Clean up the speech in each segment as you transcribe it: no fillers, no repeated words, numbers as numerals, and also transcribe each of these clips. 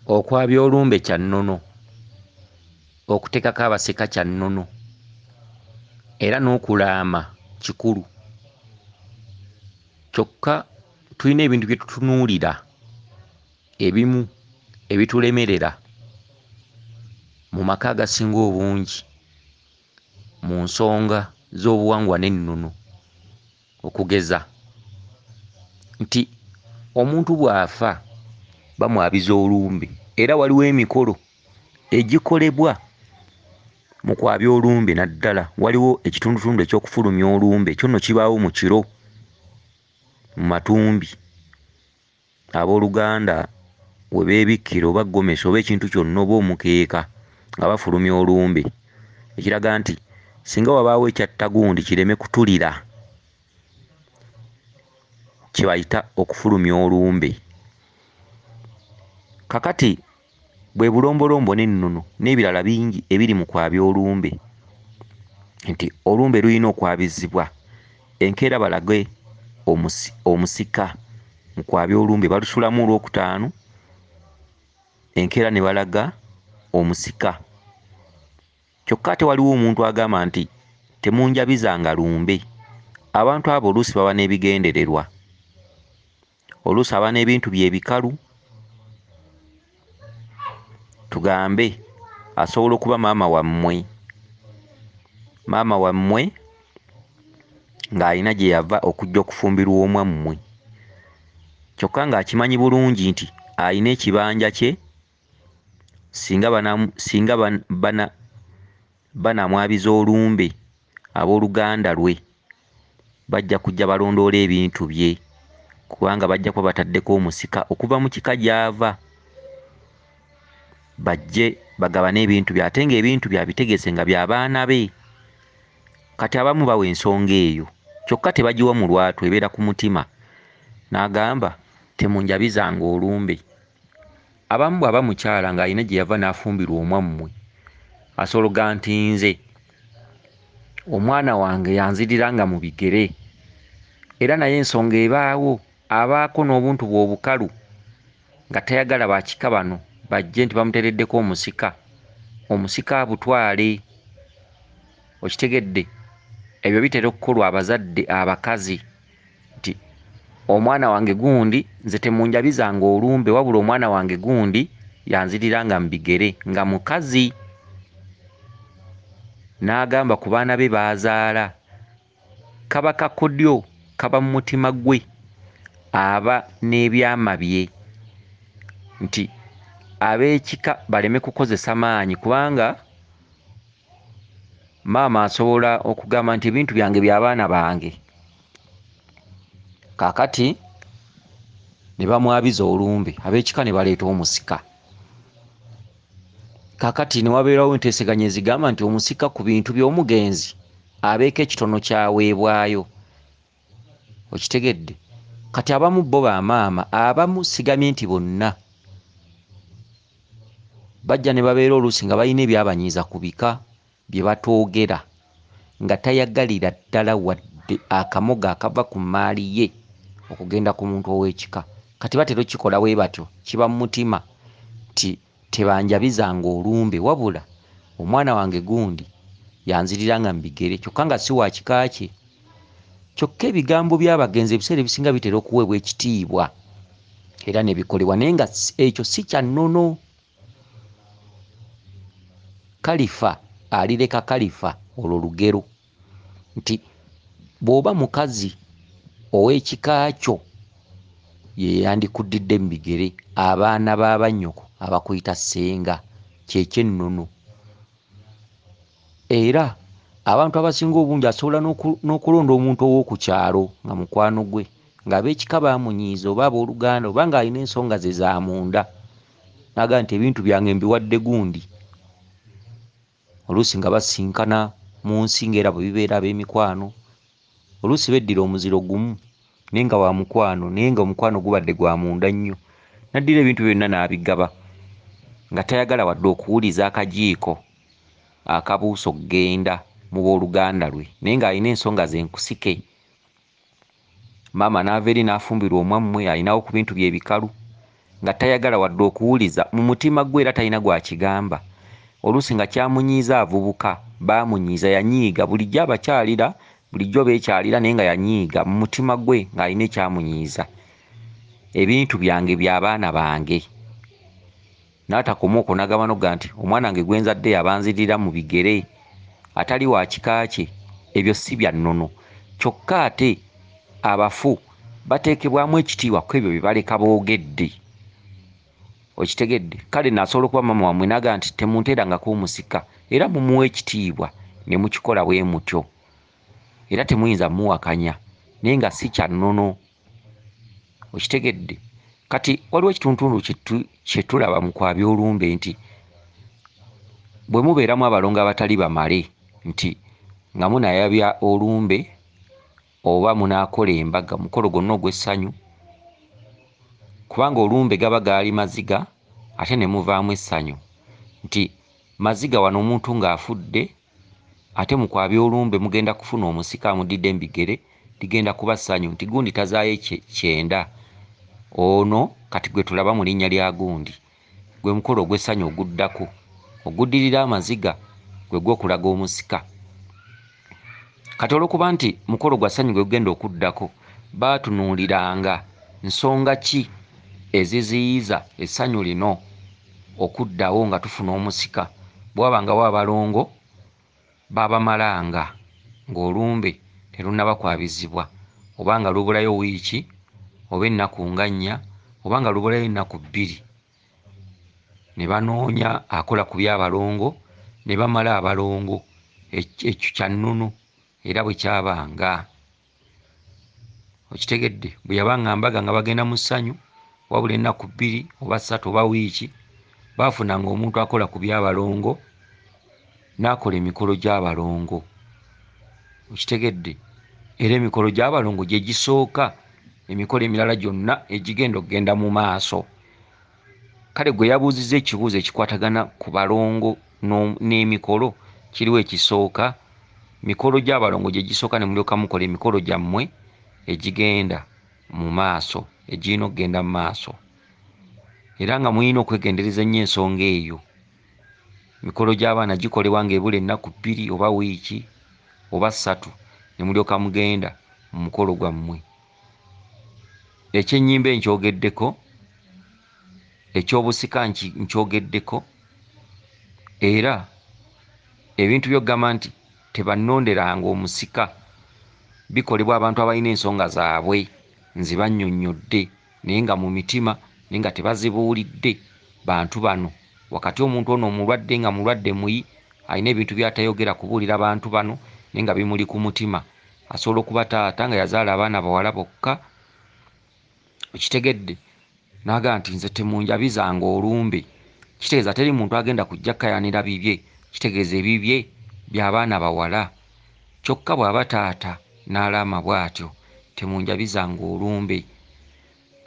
Okwabya olumbe kya nnono, okuteekako abasika kya nnono era n'okulaama kikulu. Kyokka tulina ebintu bye tutunuulira ebimu ebitulemerera mu maka agasinga obungi mu nsonga z'obuwangwa n'ennono. Okugeza nti omuntu bw'afa bamwabiza olumbe era waliwo emikolo egikolebwa mu kwabya olumbe naddala waliwo ekitundutundu eky'okufulumya olumbe, kyo nno kibaawo mu kiro mu matumbi abooluganda we beebikkira oba ggomesi oba ekintu kyonna oba omukeeka nga bafulumya olumbe, ekiraga nti singa wabaawo ekyatta gundi kireme kutulira, kye bayita okufulumya olumbe. Kaakati bwe bulombolombo n'ennono n'ebirala bingi ebiri mu kwabya olumbe nti olumbe lulina okwabizibwa enkeera balage omusika mu kwabya olumbe balusulamu Olwokutaano enkeera ne balaga omusika. Kyokka ate waliwo omuntu agamba nti temunjabizanga lumbe. Abantu abo oluusi baba n'ebigendererwa, oluusi aba n'ebintu bye ebikalu, tugambe asobola okuba maama wammwe, maama wammwe ng'alina gye yava okujja okufumbirwa omwammwe kyokka ng'akimanyi bulungi nti alina ekibanja kye singa banaamwabiza olumbe abooluganda lwe bajja kujja balondoole ebintu bye kubanga bajja kuba bataddeko omusika okuva mu kika gy'ava bajje bagabane ebintu bye ate ng'ebintu bye abitegese nga bya baana be. Kati abamu bawa ensonga eyo kyokka tebagiwa mu lwatu ebeera ku mutima n'agamba temunjabizanga olumbe. Abamu bw'aba mukyala ng'alina gye yava n'afumbirwa omwammwe asobola okugamba nti nze omwana wange yanziriranga mu bigere era naye ensonga ebaawo abaako n'obuntu bwe obukalu nga tayagala ba kika bano bajje nti bamuteereddeko omusika, omusika abutwale. Okitegedde? Ebyo bitera okukolwa abazadde abakazi nti omwana wange gundi nze temunjabizanga olumbe wabula omwana wange gundi yanziriranga mu bigere nga mukazi. N'agamba ku baana be b'azaala kaba kakodyo kaba mu mutima gwe aba n'ebyama bye nti ab'ekika baleme kukozesa maanyi kubanga maama asobola okugamba nti ebintu byange bya baana bange. Kaakati ne bamwabiza olumbe ab'ekika ne baleeta omusika. Kaakati ne wabeerawo enteeseganya ezigamba nti omusika ku bintu by'omugenzi abeeko ekitono ky'aweebwayo. Okitegedde? Kati abamu bo bamaama abamu sigamye nti bonna bajja ne babeera oluusi nga balina ebyabanyiiza ku bika bye batoogera nga tayagalira ddala wadde akamogo akava ku mmaali ye okugenda ku muntu ow'ekika. Kati batera okukikola bwe batyo kiba mu mutima nti tebanjabizanga olumbe wabula omwana wange gundi yanziriranga mu bigere kyokka nga si wa kika kye. Kyokka ebigambo by'abagenzi ebiseera ebisinga bitera okuweebwa ekitiibwa era ne bikolebwa naye nga ekyo si kya nnono. Kalifa alireka kalifa olwo lugero nti bw'oba mukazi ow'ekika kyo ye yandikuddidde mu bigere abaana ba bannyoko abakuyita ssenga kye ky'ennono. Era abantu abasinga obungi asobola n'okulonda omuntu ow'oku kyalo nga mukwano gwe ng'ab'ekika baamunyiiza oba abooluganda oba ng'alina ensonga ze za munda n'agamba nti ebintu byange mbiwadde gundi. Oluusi nga basisinkana mu nsi ng'era bwe bibeera ab'emikwano, oluusi beddira omuziro gumu naye nga wa mukwano naye ng'omukwano gubadde gwa munda nnyo n'addira ebintu byonna n'abigaba nga tayagala wadde okuwuliza akajiiko akabuuse okugenda mu booluganda lwe naye ng'alina ensonga ze nkusike. Maama n'ava eri n'afumbirwa omwammwe alinawo ku bintu bye ebikalu nga tayagala wadde okuwuliza mu mutima gwe era talina gw'akigamba. Oluusi nga kyamunyiiza avubuka, baamunyiiza, yanyiiga, bulijjo abakyalira, bulijjo beekyalira naye nga yanyiiga mu mutima gwe ng'alina ekyamunyiiza. Ebintu byange bya baana bange. N'atakoma okwo n'agamba n'okugamba nti omwana wange gwe nzadde y'abanzirira mu bigere atali wa kika kye, ebyo si bya nnono. Kyokka ate abafu bateekebwamu ekitiibwa ku ebyo bye baleka boogedde. Okitegedde? Kale nno asobola okuba maama wammwe n'agamba nti temunteerangako omusika, era mumuwa ekitiibwa ne mukikola bwe mutyo. Era temuyinza mmuwakanya, naye nga si kya nnono. Okitegedde? Kati waliwo ekitundutundu kye tulaba mu kwabya olumbe nti bwe mubeeramu abalongo abatali bamale nti nga munaayabya olumbe oba munaakola embaga, mukolo gwonna ogw'essanyu, kubanga olumbe gaba gaali maziga ate ne muvaamu essanyu nti maziga wano omuntu ng'afudde ate mu kwabya olumbe mugenda kufuna omusika amuddidde mu bigere, ligenda kuba ssanyu nti gundi tazaayo kyenda, ono kati gwe tulaba mu linnya lya gundi. Gwe mukolo ogw'essanyu oguddako, oguddirira amaziga gwe gw'okulaga omusika. Kati olw'okuba nti mukolo gwa ssanyu gwe gugenda okuddako, baatunuuliranga nsonga ki eziziyiza essanyu lino okuddawo nga tufuna omusika. Bwe wabangawo abalongo, baabamalanga ng'olumbe terunnaba kwabizibwa, oba nga lubulayo wiiki oba ennaku nga nnya oba nga lubulayo ennaku bbiri, ne banoonya akola ku by'abalongo ne bamala abalongo. Ekyo kya nnono era bwe kyabanga. Okitegedde? Bwe yabanga mbaga nga bagenda mu ssanyu, wabula ennaku bbiri oba ssatu oba wiiki, baafunanga omuntu akola ku by'abalongo n'akola emikolo gy'abalongo. Okitegedde? Era emikolo gy'abalongo gye gisooka emikolo emirala gyonna egigenda okugenda mu maaso. Kale gwe yabuuzizza ekibuuzo ekikwatagana ku balongo n'emikolo, kiriwo ekisooka, mikolo gy'abalongo gye gisooka ne mulyoka mukola emikolo gyammwe egigenda mu maaso, egirina okugenda mu maaso. Era nga mulina okwegendereza ennyo ensonga eyo. Emikolo gy'abaana gikolebwa ng'ebula ennaku bbiri oba wiiki oba ssatu ne mulyoka mugenda mu mukolo gwammwe. Ekyennyimbe nkyogeddeko, eky'obusika nkyogeddeko, era ebintu by'okugamba nti tebannonderanga omusika bikolebwa abantu abalina ensonga zaabwe nzibannyonnyodde naye nga mu mitima naye nga tebazibuulidde bantu bano. Wakati omuntu ono omulwadde nga mulwadde muyi alina ebintu by'atayogera kubuulira bantu bano naye nga bimuli ku mutima. Asobola okuba taata nga yazaala abaana bawala bokka, okitegedde, n'agamba nti nze temunjabizanga olumbe. Kitegeeza teri muntu agenda kujja kukayanira bibye, kitegeeza ebibye by'abaana bawala. Kyokka bw'aba taata n'alaama bw'atyo, temunjabizanga olumbe,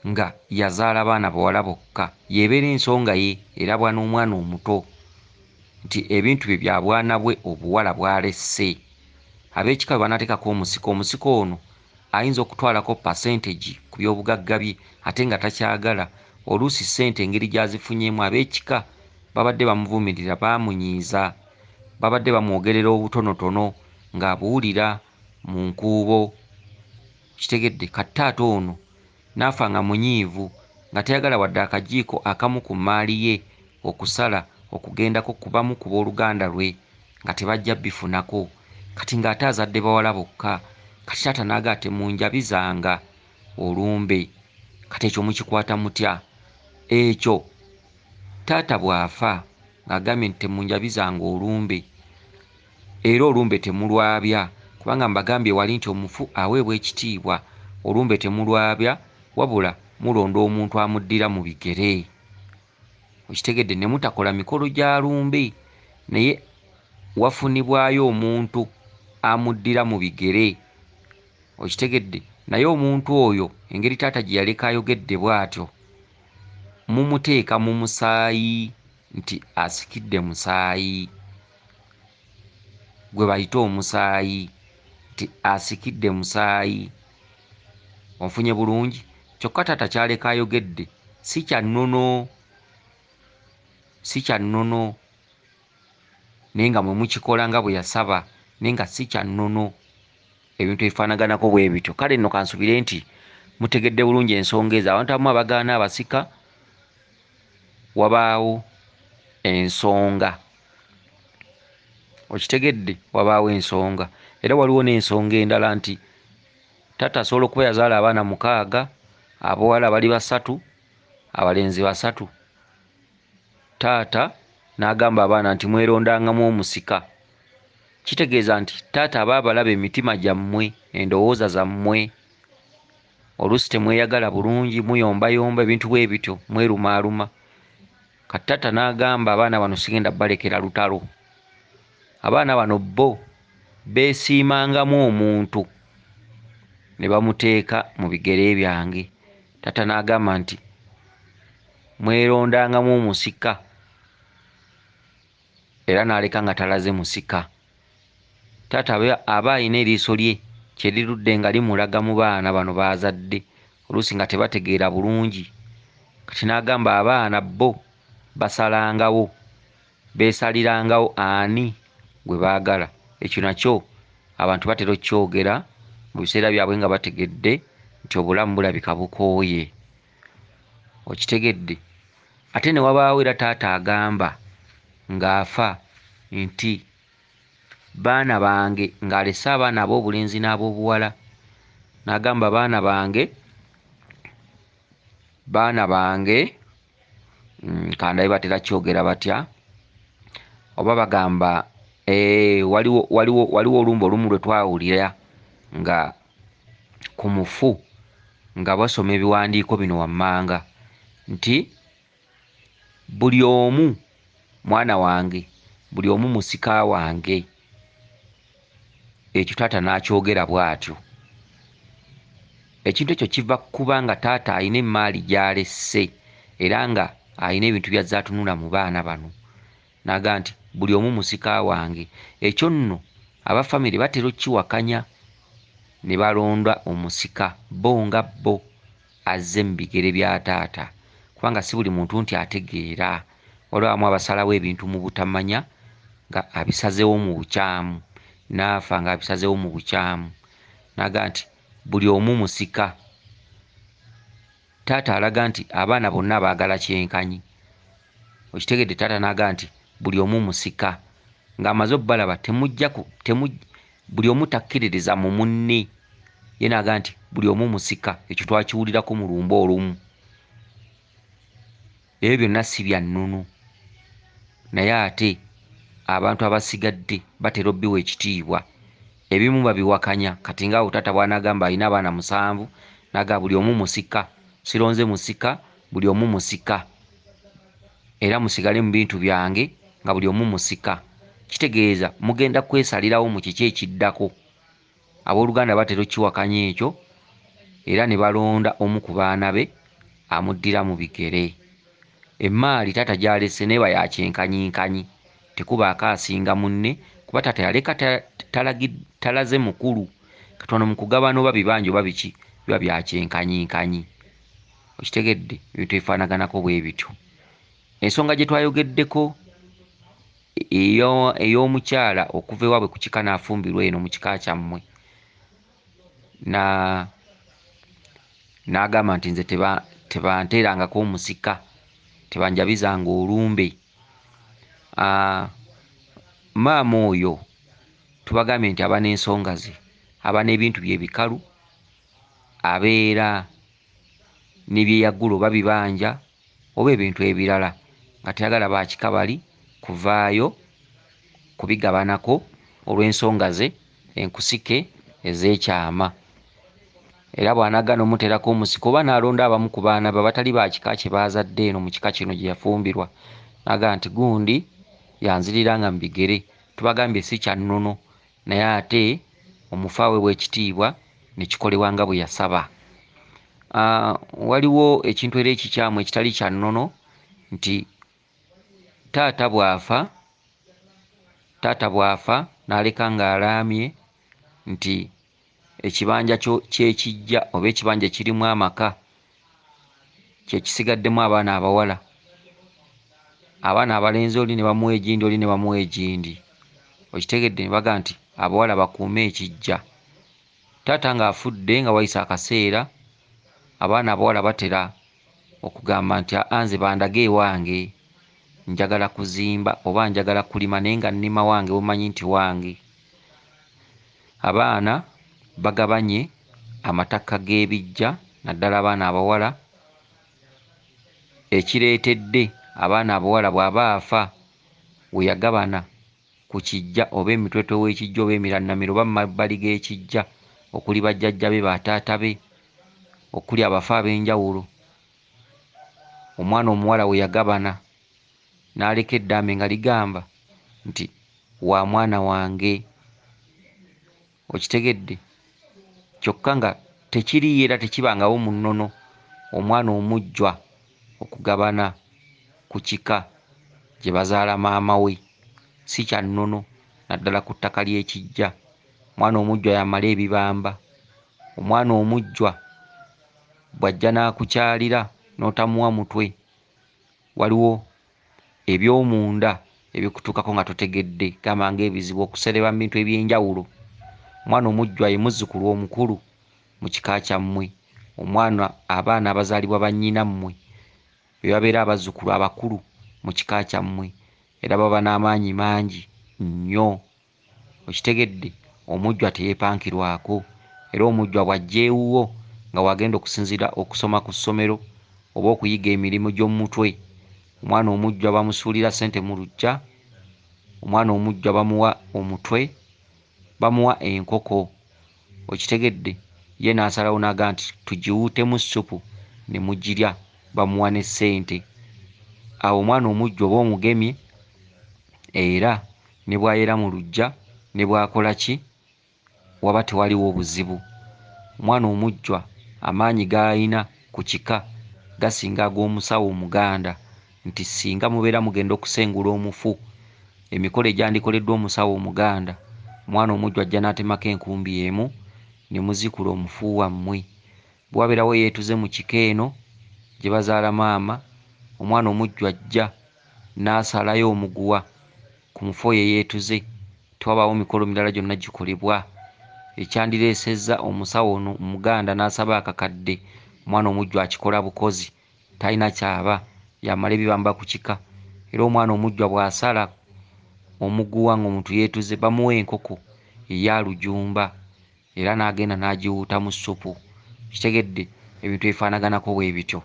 nga yazaala baana bawala bokka, y'ebeera ensonga ye erabwa n'omwana omuto nti ebintu bye bya bwana bwe obuwala bw'alesse. Ab'ekika bwe banaateekako omusika, omusika ono ayinza okutwalako percentage ku by'obugagga bye ate nga takyagala. Oluusi ssente engeri gy'azifunyeemu ab'ekika babadde bamuvumirira, baamunyiiza, babadde bamwogerera obutonotono ng'abuwulira mu nkuubo. Kitegedde? Kati taata ono n'afa nga munyiivu nga tayagala wadde akajiiko akamu ku mmaali ye okusala okugendako ku bamu ku booluganda lwe nga tebajja bifunako. Kati ng'ate azadde bawala bokka. Kati taata n'agamba temunjabizanga olumbe. Kati ekyo mukikwata mutya? Ekyo taata bw'afa ng'agambye nti temunjabizanga olumbe, era olumbe temulwabya, kubanga mbagambye wali nti omufu aweebwa ekitiibwa, olumbe temulwabya, wabula mulonda omuntu amuddira mu bigere. Okitegedde? Ne mutakola mikolo gya lumbe, naye wafunibwayo omuntu amuddira mu bigere. Okitegedde? Naye omuntu oyo engeri taata gye yaleka ayogedde bw'atyo, mumuteeka mu musaayi nti asikidde musaayi, gwe bayita omusaayi nti asikidde musaayi. Onfunye bulungi? Kyokka taata ky'aleka ayogedde Si kya nnono, si kya nnono, naye nga mwe mukikola nga bwe yasaba, naye nga si kya nnono. Ebintu ebifaanaganako bwe bityo. Kale nno kansubire nti mutegedde bulungi ensonga ezo. Abantu abamu abagaana abasika, wabaawo ensonga. Okitegedde? Wabaawo ensonga. Era waliwo n'ensonga endala nti taata asobola okuba yazaala abaana 6, abawala bali 3, abalenzi 3. Taata n'agamba abaana nti mwerondangamu omusika. Kitegeeza nti taata aba abalaba emitima gyammwe, endowooza zammwe. Oluusi temweyagala bulungi, muyombayomba ebintu bwe bityo, mwerumaaluma. Kati taata n'agamba abaana bano sigenda balekera lutalo. Abaana bano bo beesiimangamu omuntu ne bamuteeka mu bigere byange. Taata n'agamba nti mwerondangamu omusika, era n'aleka nga talaze musika. Taata aba alina eriiso lye kye lirudde nga limulaga mu baana bano b'azadde, oluusi nga tebategeera bulungi. Kati n'agamba abaana bo basalangawo, beesalirangawo ani gwe baagala. Ekyo nakyo abantu batera okukyogera mu biseera byabwe nga bategedde nti obulamu bulabika bukooye. Okitegedde? Ate ne wabaawo era taata agamba ng'afa nti baana bange, ng'alese abaana ab'obulenzi n'ab'obuwala, n'agamba baana bange, baana bange, kandabe batera kyogera batya, oba bagamba waliwo olumbe olumu lwe twawulira nga ku mufu nga basoma ebiwandiiko bino wammanga nti buli omu mwana wange, buli omu musika wange. Ekyo taata n'akyogera bw'atyo. Ekintu ekyo kiva kuba nga taata alina emmaali gy'alese era nga alina ebintu by'azze atunula mu baana bano. N'agamba nti buli omu musika wange. Ekyo nno aba famire batera okkiwakanya ne balonda omusika bo nga bo azze mu bigere bya taata, kubanga si buli muntu nti ategeera. Waliwo abamu abasalawo ebintu mu butamanya nga abisazeewo mu bukyamu, n'afa nga abisazeewo mu bukyamu. N'agamba nti buli omu musika. Taata alaga nti abaana bonna baagala kyenkanyi. Okitegedde? Taata n'agamba nti buli omu musika, ng'amaze obbalaba buli omu takkiririza mu munne. Ye n'agamba nti buli omu musika. Ekyo twakiwulirako mu lumbe olumu. Ebyo byonna si bya nnono, naye ate abantu abasigadde batera obbiwa ekitiibwa. Ebimu babiwakanya. Kati ng'awo taata bw'anaagamba alina abaana 7, n'agamba buli omu musika, sironze musika, buli omu musika, era musigale mu bintu byange nga buli omu musika. Kitegeeza mugenda kwesalirawo mu kiki ekiddako. Abooluganda batera okkiwakanya ekyo era ne balonda omu ku baana be amuddira mu bigere. Emmaali taata gy'alese n'eba ya kyenkanyinkanyi, tekubaako asinga munne, kuba taata yaleka talaze mukulu. Kati wano mu kugabana oba bibanja oba biki biba bya kyenkanyinkanyi. Okitegedde? Ebintu ebifaanaganako bwe bityo. Ensonga gye twayogeddeko ey'omukyala okuva ewaabwe ku kika n'afumbirwa eno mu kika kyammwe, n'agamba nti nze tebanteerangako omusika, tebanjabizanga olumbe. Maama oyo tubagambye nti aba n'ensonga ze, aba n'ebintu bye bikalu, abeera ne bye yagula oba bibanja oba ebintu ebirala, nga tayagala ba kika bali kuvaayo kubigabanako olw'ensonga ze enkusike ez'ekyama. Era bw'anaagaana omuteerako omusika oba n'alonda abamu ku baana be abatali ba kika kye baazadde eno mu kika kino gye yafumbirwa, n'agamba nti gundi yanziriranga mu bigere. Tubagambye si kya nnono, naye ate omufu aweebwa ekitiibwa ne kikolebwa nga bwe yasaba. Waliwo ekintu era ekikyamu ekitali kya nnono nti taata bw'afa n'aleka ng'alaamye nti ekibanja ky'ekijja oba ekibanja ekirimu amaka Kye kisigaddemu abaana abawala. Abaana abalenzi oli ne bamuwa egindi, oli ne bamuwa egindi. Okitegedde? Ne bagamba nti abawala bakuume ekiggya. Taata ng'afudde nga wayise akaseera, abaana abawala batera okugamba nti aa nze bandage ewange, njagala kuzimba oba njagala kulima naye nga nnima wange wemanyi nti wange. Abaana bagabanye amataka g'ebiggya naddala abaana abawala, ekireetedde abaana abawala bw'aba afa we yagabana ku kiggya oba emitwetwe w'ekiggya oba emirannamiro oba mu mabbali g'ekiggya okuli bajjajja be, bataata be, okuli abafu ab'enjawulo. Omwana omuwala we yagabana n'aleka eddaame nga ligamba nti wa mwana wange. Okitegedde? Kyokka nga tekiriiyo era tekibangawo mu nnono omwana omujjwa okugabana ku kika gye bazaala maama we. Si kya nnono naddala ku ttaka ly'ekiggya. Omwana omujjwa y'amala ebibamba. Omwana omujjwa bw'ajja n'akukyalira n'otamuwa mutwe, waliwo eby'omunda ebikutuukako nga totegedde, gamba ng'ebizibu, okusereba mu bintu eby'enjawulo. Omwana omujjwa ye muzzukulu omukulu mu kika kyammwe. Omwana abaana abazaalibwa bannyinammwe be babeera abazzukulu abakulu mu kika kyammwe era baba n'amaanyi mangi nnyo. Okitegedde? Omujjwa teyeepankirwako era omujjwa bw'ajja ewuwo nga w'agenda okusinziira okusoma ku ssomero oba okuyiga emirimu gy'omu mutwe, omwana omujjwa bamusuulira ssente mu luggya, omwana omujjwa bamuwa omutwe, bamuwa enkoko. Okitegedde? Ye n'asalawo n'agamba nti tugiwuutemu ssupu ne mugirya, bamuwa ne ssente. Awo omwana omujjwa oba omugemye era ne bw'ayera mu luggya ne bw'akola ki, waba tewaliwo buzibu. Omwana omujjwa amaanyi g'alina ku kika gasinga ag'omusawo Omuganda nti singa mubeera mugenda okusengula omufu, emikolo egyandikoleddwa omusawo Omuganda, omwana omujjwa ajja n'atemako enkumbi emu ne muziikula omufu wammwe. Bwe wabeerawo eyeetuze mu kika eno gye bazaala maama, omwana omujjwa ajja n'asalayo omuguwa ku mufu oyo eyeetuze, tewabaawo mikolo mirala gyonna gikolebwa. Ekyandireesezza omusawo ono Omuganda n'asaba akakadde, omwana omujjwa akikola bukozi, talina ky'aba, y'amala ebibamba ku kika. Era omwana omujjwa bw'asala omuguwa ng'omuntu yeetuze, bamuwa enkoko eya lujumba era n'agenda n'agiwuutamu ssupu. Okitegedde? Ebintu ebifaanaganako bwe bityo.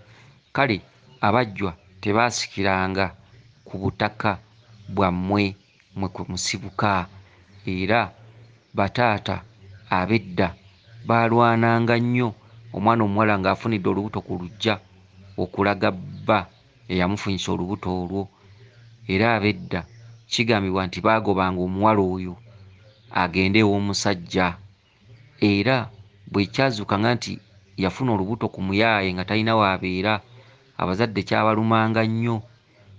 Kale abajjwa tebaasikiranga ku butaka bwammwe mmwe kwe musibuka. Era bataata ab'edda baalwananga nnyo omwana omuwala ng'afunidde olubuto ku luggya okulaga bba eyamufunyisa olubuto olwo. Era ab'edda kigambibwa nti baagobanga omuwala oyo agende ew'omusajja. Era bwe kyazuukanga nti yafuna olubuto ku muyaaye nga talina w'abeera, abazadde kyabalumanga nnyo.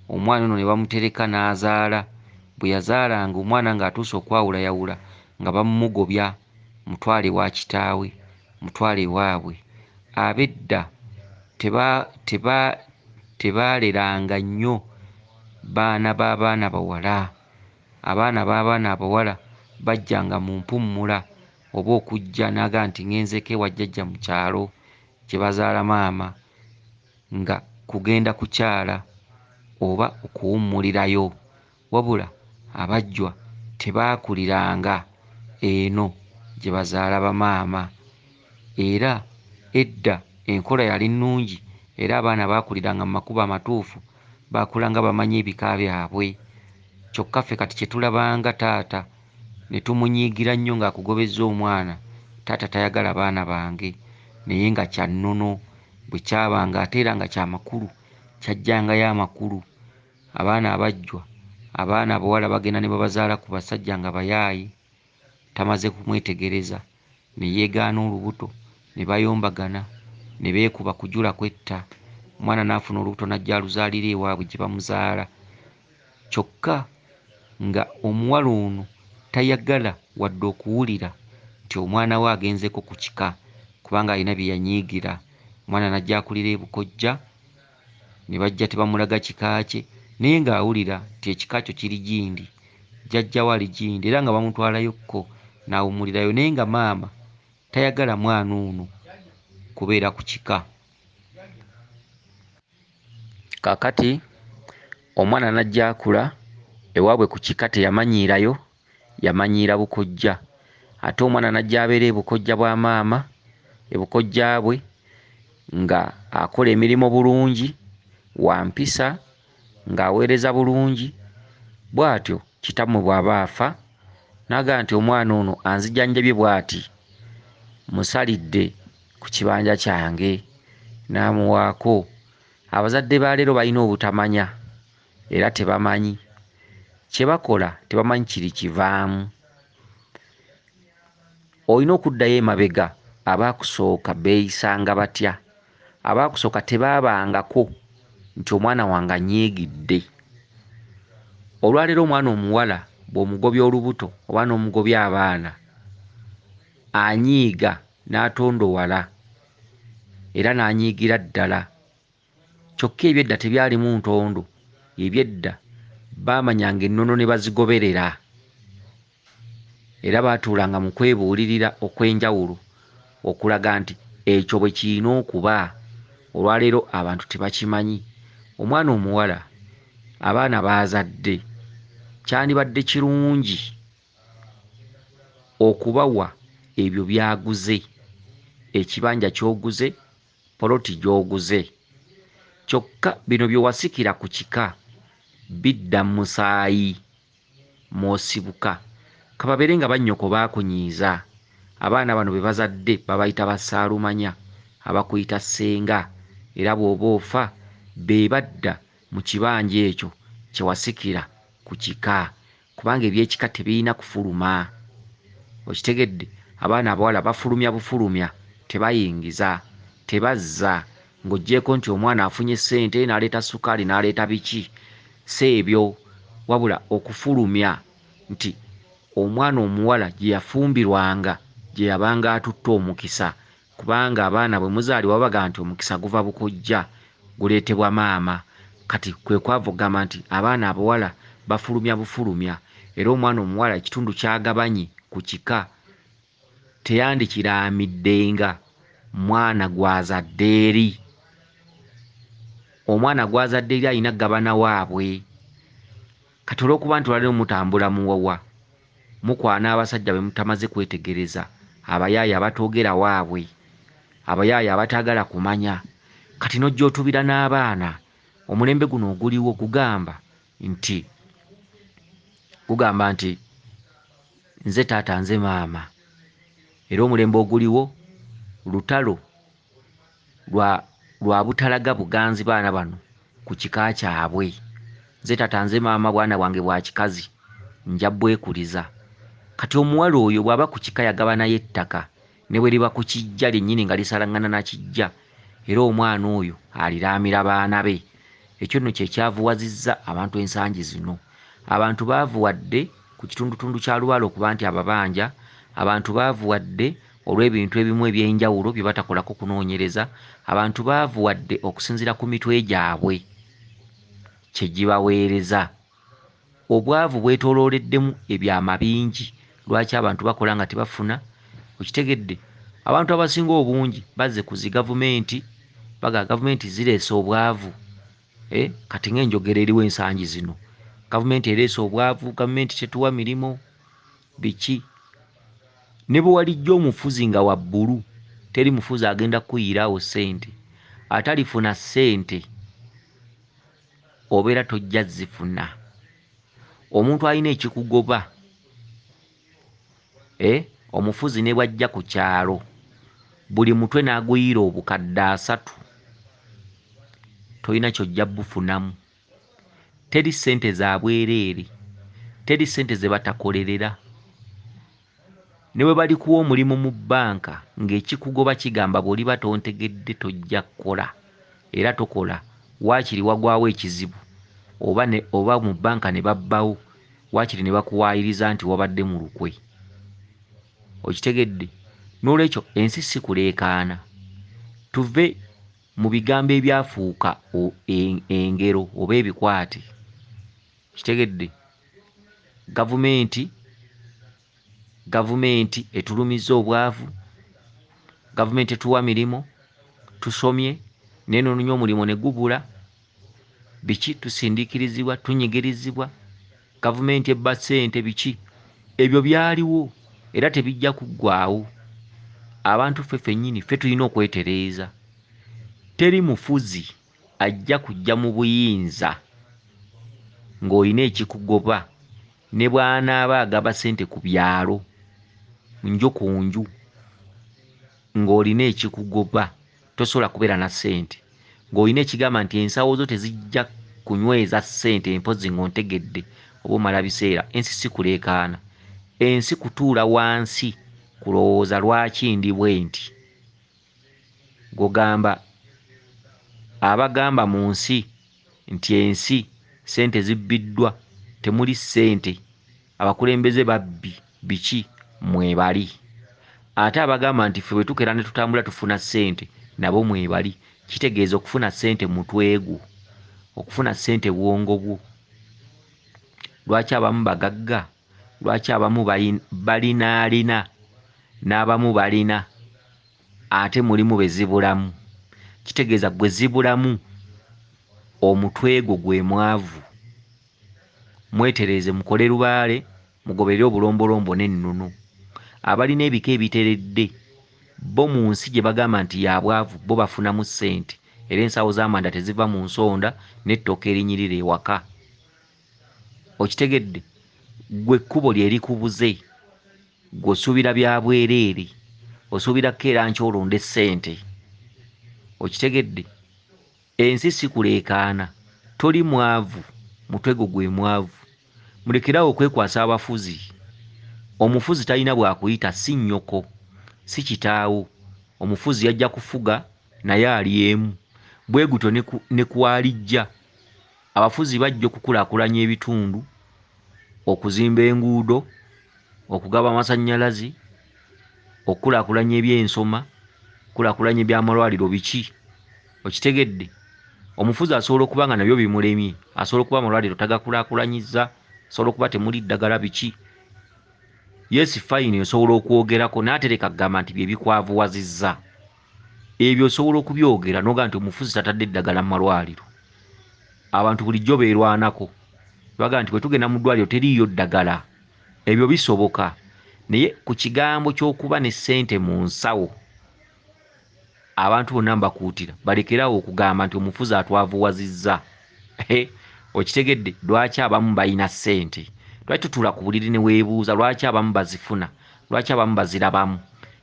Omwana ono ne bamutereka n'azaala. Bwe yazaalanga omwana ng'atuuse okwawulayawula nga bamumugobya, mutwale ewa kitaawe, mutwale ewaabwe. Ab'edda tebaaleranga nnyo baana b'abaana bawala. Abaana b'abaana abawala bajjanga mu mpummula oba okujja n'agamba nti ŋŋenzeeko ewa jjajja mu kyalo gye bazaala maama, nga kugenda kukyala oba okuwummulirayo. Wabula abajjwa tebaakuliranga eno gye bazaala bamaama. Era edda enkola yali nnungi era abaana baakuliranga mu makubo amatuufu, baakulanga bamanyi ebika byabwe. Kyokka ffe kati kye tulabanga taata ne tumunyiigira nnyo ng'akugobezza omwana, taata tayagala baana bange, naye nga kya nnono bwe kyabanga ate era nga kya makulu, kyaggyangayo amakulu. Abaana abajjwa, abaana abawala bagenda ne babazaala ku basajja nga bayaaye, tamaze kumwetegereza ne yeegaana olubuto ne bayombagana ne beekuba kujula kwetta. Omwana n'afuna olubuto n'ajja aluzaalira ewaabwe gye bamuzaala. Kyokka nga omuwala ono tayagala wadde okuwulira nti omwana we agenzeeko ku kika kubanga alina bye yanyiigira. Omwana n'ajja akulira e Bukojja Ne bajja tebamulaga kika kye, naye ng'awulira nti ekika kyo kiri gindi, jjajja we ali gindi, era nga bamutwalayokko n'awummulirayo, naye nga maama tayagala mwana ono kubeera ku kika. Kaakati omwana n'ajja akula, ewaabwe ku kika teyamanyiirayo, yamanyiira bukojja. Ate omwana n'ajja abeera ebukojja bwa maama, ebukojja bwe, nga akola emirimu bulungi, wa mpisa, ng'aweereza bulungi. Bw'atyo kitammwe bw'aba afa, n'agamba nti omwana ono anzijanjabye bw'ati, musalidde ku kibanja kyange, n'amuwaako. Abazadde ba leero balina obutamanya era tebamanyi kye bakola, tebamanyi kiri kivaamu. Olina okuddayo emabega, abaakusooka beeyisanga batya? Abaakusooka tebaabangako nti omwana wange anyiigidde. Olwaleero omwana omuwala bw'omugobya olubuto oba n'omugobya abaana, anyiiga n'atondowala era n'anyiigira ddala. Kyokka eby'edda tebyalimu ntondo, eby'edda baamanyanga ennono ne bazigoberera. Era baatuulanga mu kwebuulirira okw'enjawulo okulaga nti ekyo bwe kirina okuba. Olwaleero abantu tebakimanyi. Omwana omuwala abaana b'azadde kyandibadde kirungi okubawa ebyo by'aguze, ekibanja ky'oguze, poloti gy'oguze. Kyokka bino bye wasikira ku kika bidda mu musaayi mw'osibuka. Ka babeere nga bannyoko baakunyiiza, abaana bano be bazadde babayita bassaalumanya, abakuyita ssenga, era bw'oba ofa be badda mu kibanja ekyo kye wasikira ku kika, kubanga eby'ekika tebirina kufuluma. Okitegedde? Abaana abawala bafulumya bufulumya, tebayingiza, tebazza, ng'oggyeeko nti omwana afunye ssente n'aleeta ssukaali n'aleeta biki, si ebyo, wabula okufulumya nti omwana omuwala gye yafumbirwanga gye yabanga atutte omukisa, kubanga abaana bwe muzaalibwa babagamba nti omukisa guva bukojja, guleetebwa maama. Kati kwe kwava okugamba nti abaana abawala bafulumya bufulumya, era omwana omuwala ekitundu ky'agabanye ku kika teyandikiraamiddenga mwana gw'azadde eri. Omwana gw'azadde eri alina kugabana waabwe. Kati olw'okuba nti olwaleero mutambula muwawa, mukwana abasajja be mutamaze kwetegereza, abayaaye abatoogera waabwe, abayaaye abataagala kumanya, kati n'ojja otubira n'abaana. Omulembe guno oguliwo gugamba nti gugamba nti nze taata nze maama, era omulembe oguliwo lutalo lwa lwa butalaga buganzi baana bano ku kika kyabwe. Nze taata nze maama, bwana bwange bwa kikazi nja bwekuliza. Kati omuwala oyo bw'aba ku kika yagabanayo ettaka, ne bwe liba ku kijja lyennyini nga lisalaŋŋana na kijja, era omwana oyo aliraamira baana be. Ekyo nno kye kyavuwazizza abantu ensangi zino. Abantu baavuwadde ku kitundutundu kya Lubaale okuba nti ababanja, abantu baavuwadde olw'ebintu ebimu eby'enjawulo bye batakolako kunoonyereza, abantu baavuwadde okusinziira ku mitwe gyabwe kye gibaweereza. Obwavu bwetoolooleddemu ebyama bingi lwaki abantu bakola nga tebafuna, okitegedde? Abantu abasinga obungi bazze ku zi gavumenti, bagamba gavumenti zireese obwavu. Eh, kati ng'enjogera eriwo ensangi zino, gavumenti ereese obwavu, gavumenti tetuwa mirimu, biki. Ne bwe walijja omufuzi nga wa bbulu, teri mufuzi agenda kukuyiiraawo ssente. Atalifuna ssente obeera tojja zifuna. Omuntu alina ekikugoba, eh, omufuzi ne bw'ajja ku kyalo, buli mutwe n'aguyiira obukadde asatu, tolina ky'ojja bufunamu. Teri ssente za bwereere, teri ssente ze batakolerera. Ne bwe balikuwa omulimu mu bbanka ng'ekikugoba kigamba bw'oliba tontegedde tojja kukola era tokola, waakiri wagwawo ekizibu oba ne oba mu bbanka ne babbawo, waakiri ne bakuwaayiriza nti wabadde mu lukwe. Okitegedde? Noolwekyo ensi si kuleekaana. Tuve Mu bigambo ebyafuuka engero oba ebikwate. Kitegedde? Gavumenti etulumizza obwavu, gavumenti tetuwa mirimu, tusomye naye n'onoonya omulimu ne gubula, biki, tusindiikirizibwa, tunyigirizibwa, gavumenti ebba ssente, biki. Ebyo byaliwo era tebijja kuggwaawo. Abantu ffe ffennyini ffe tulina okwetereeza. Teri mufuzi ajja kujja mu buyinza ng'olina ekikugoba ne bw'anaaba agaba ssente ku byalo nju ku nju ng'olina ekikugoba tosobola kubeera na ssente ng'olina ekigamba nti ensawo zo tezijja kunyweza ssente mpozzi ng'ontegedde oba omala biseera. Ensi si kuleekaana, ensi kutuula wansi kulowooza lwaki ndi bwenti. Gw'ogamba abagamba mu nsi nti ensi ssente zibbiddwa, temuli ssente, abakulembeze babbi, biki, mwebali. Ate abagamba nti ffe bwe tukeera ne tutambula tufuna ssente nabo mwebali. Kitegeeza okufuna ssente mutwe gwo, okufuna ssente bwongo bwo. Lwaki abamu bagagga? Lwaki abamu balinaalina n'abamu balina ate mulimu be zibulamu? Kitegeeza gwe zibulamu omutwe gwo gwe mwavu. Mwetereeze mukole lubaale mugoberere obulombolombo n'ennono. Abalina ebika ebiteredde bo mu nsi gye bagamba nti ya bwavu bo bafunamu ssente era ensawo z'amanda teziva mu nsonda n'ettooke erinyirira ewaka. Okitegedde? Ggwe ekkubo lye likubuze. Ggwe osuubira bya bwereere. Osuubira kukeera nkya olonde ssente. Okitegedde? Ensi si kuleekaana. Toli mwavu, mutwe gwo gwe mwavu. Mulekere awo okwekwasa abafuzi. Omufuzi talina bw'akuyita, si nnyoko, si kitaawo. Omufuzi yajja kufuga naye alyemu. Bwe gutyo ne ku alijja. Abafuzi bajja okukulaakulanya ebitundu, okuzimba enguudo, okugaba amasannyalaze, okukulaakulanya ebyensoma, okukulaakulanya eby'amalwaliro biki. Okitegedde? Omufuzi asobola okuba nga nabyo bimulemye, asobola okuba amalwaliro tagakulaakulanyizza, asobola okuba temuli ddagala biki. Yes fine osobola okwogerako naye ate leka kugamba nti bye bikwavuwazizza. Ebyo osobola okubyogera n'ogamba nti omufuzi tatadde ddagala mu malwaliro. Abantu bulijjo beerwanako bagamba nti bwe tugenda mu ddwaliro teriiyo ddagala. Ebyo bisoboka naye ku kigambo ky'okuba ne ssente mu nsawo abantu bonna mbakuutira balekere awo okugamba nti omufuzi atwavuwazizza. Okitegedde? Lwaki abamu balina ssente? Lwaki totuula ku buliri ne weebuuza lwaki abamu bazifuna? Lwaki abamu bazirabamu?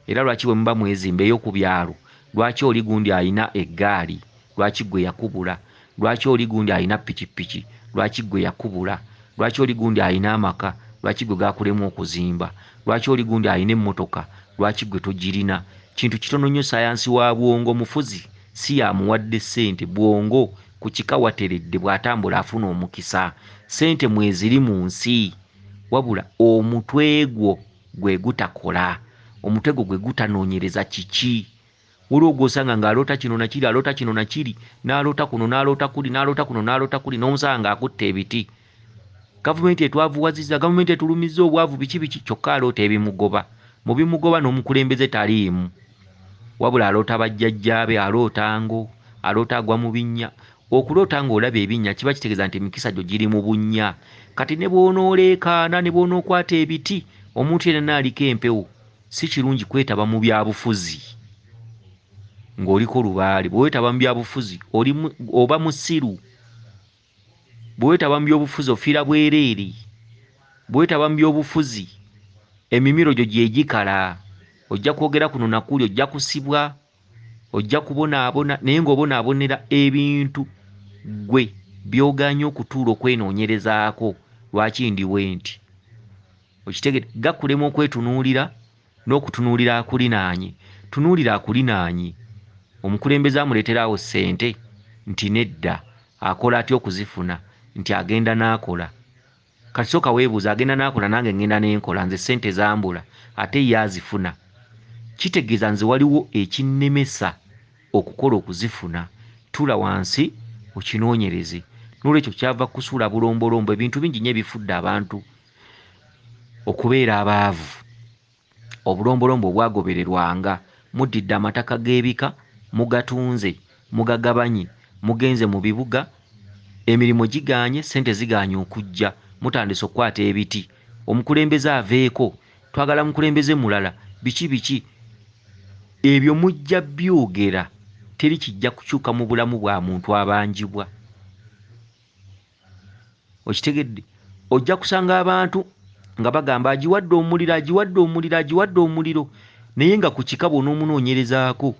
Era lwaki bwe muba mwezimba eyo ku byalo lwaki oli gundi alina eggaali lwaki ggwe yakubula? Lwaki oli gundi alina pikipiki lwaki ggwe yakubula? Lwaki oli gundi alina amaka lwaki ggwe gakulema okuzimba? Lwaki oli gundi alina emmotoka lwaki ggwe togirina? Kintu kitono nnyo ssaayansi wa bwongo mufuzi si y'amuwadde ssente bwongo ku kika wateredde bw'atambula afuna omukisa. Ssente mweziri mu nsi wabula omutwe gwo gwe gutakola, omutwe gwo gwe gutanoonyereza kiki. Waliwo gw'osanga ng'aloota kino na kiri, aloota kino na kiri, n'aloota kuno n'aloota kuli, n'aloota kuno n'aloota kuli, n'omusanga ng'akutte ebiti. Gavumenti etwavuwazizza, gavumenti etulumizza obwavu biki biki, kyokka aloota ebimugoba. Mu bimugoba n'omukulembeze taliimu. Wabula aloota bajjajjaabe, aloota ngo, aloota agwa mu binnya. Okuloota ng'olaba ebinnya kiba kitegeeza nti emikisa gyo giri mu bunnya. Kati ne bw'onooleekaana, ne bw'onookwata ebiti, omuntu yenna aliko empewo, si kirungi kwetaba mu byabufuzi ng'oliko lubaale. Bwe weetaba mu byabufuzi oli oba musiru. Bwe weetaba mu byobufuzi ofiira bwereere. Bwe weetaba mu byobufuzi emimiro gyo gye gikala. Ojja kwogera kuno na kuli, ojja kusibwa, ojja kubonaabona naye ng'obonaabonera ebintu ggwe by'ogaanye okutuula okwenoonyerezaako lwaki ndi bwenti. Okitegedde? Gakulema okwetunuulira n'okutunuulira akulinaanye. Tunuulira akulinaanye. Omukulembeze amuleetera awo ssente? Nti nedda. Akola atya okuzifuna? Nti agenda n'akola. Kati sooka weebuuze agenda n'akola nange ŋŋenda ne nkola nze ssente zambula ate ye azifuna. Kitegeeza nze waliwo ekinnemesa okukola okuzifuna. Tuula wansi okinoonyereze. Noolwekyo kyava kusuula bulombolombo, ebintu bingi nnyo ebifudde abantu okubeera abaavu. Obulombolombo obwagobererwanga, muddidde amataka g'ebika mugatunze, mugagabanye, mugenze mu bibuga, emirimu gigaanye, ssente zigaanye okujja, mutandise okukwata ebiti, omukulembeze aveeko, twagala mukulembeze mulala, biki biki. Ebyo mujja byogera, teri kijja kukyuka mu bulamu bwa muntu abanjibwa. Okitegedde? Ojja kusanga abantu nga bagamba agiwadde omuliro, agiwadde omuliro, agiwadde omuliro, naye nga ku kika bw'onoomunoonyerezaako,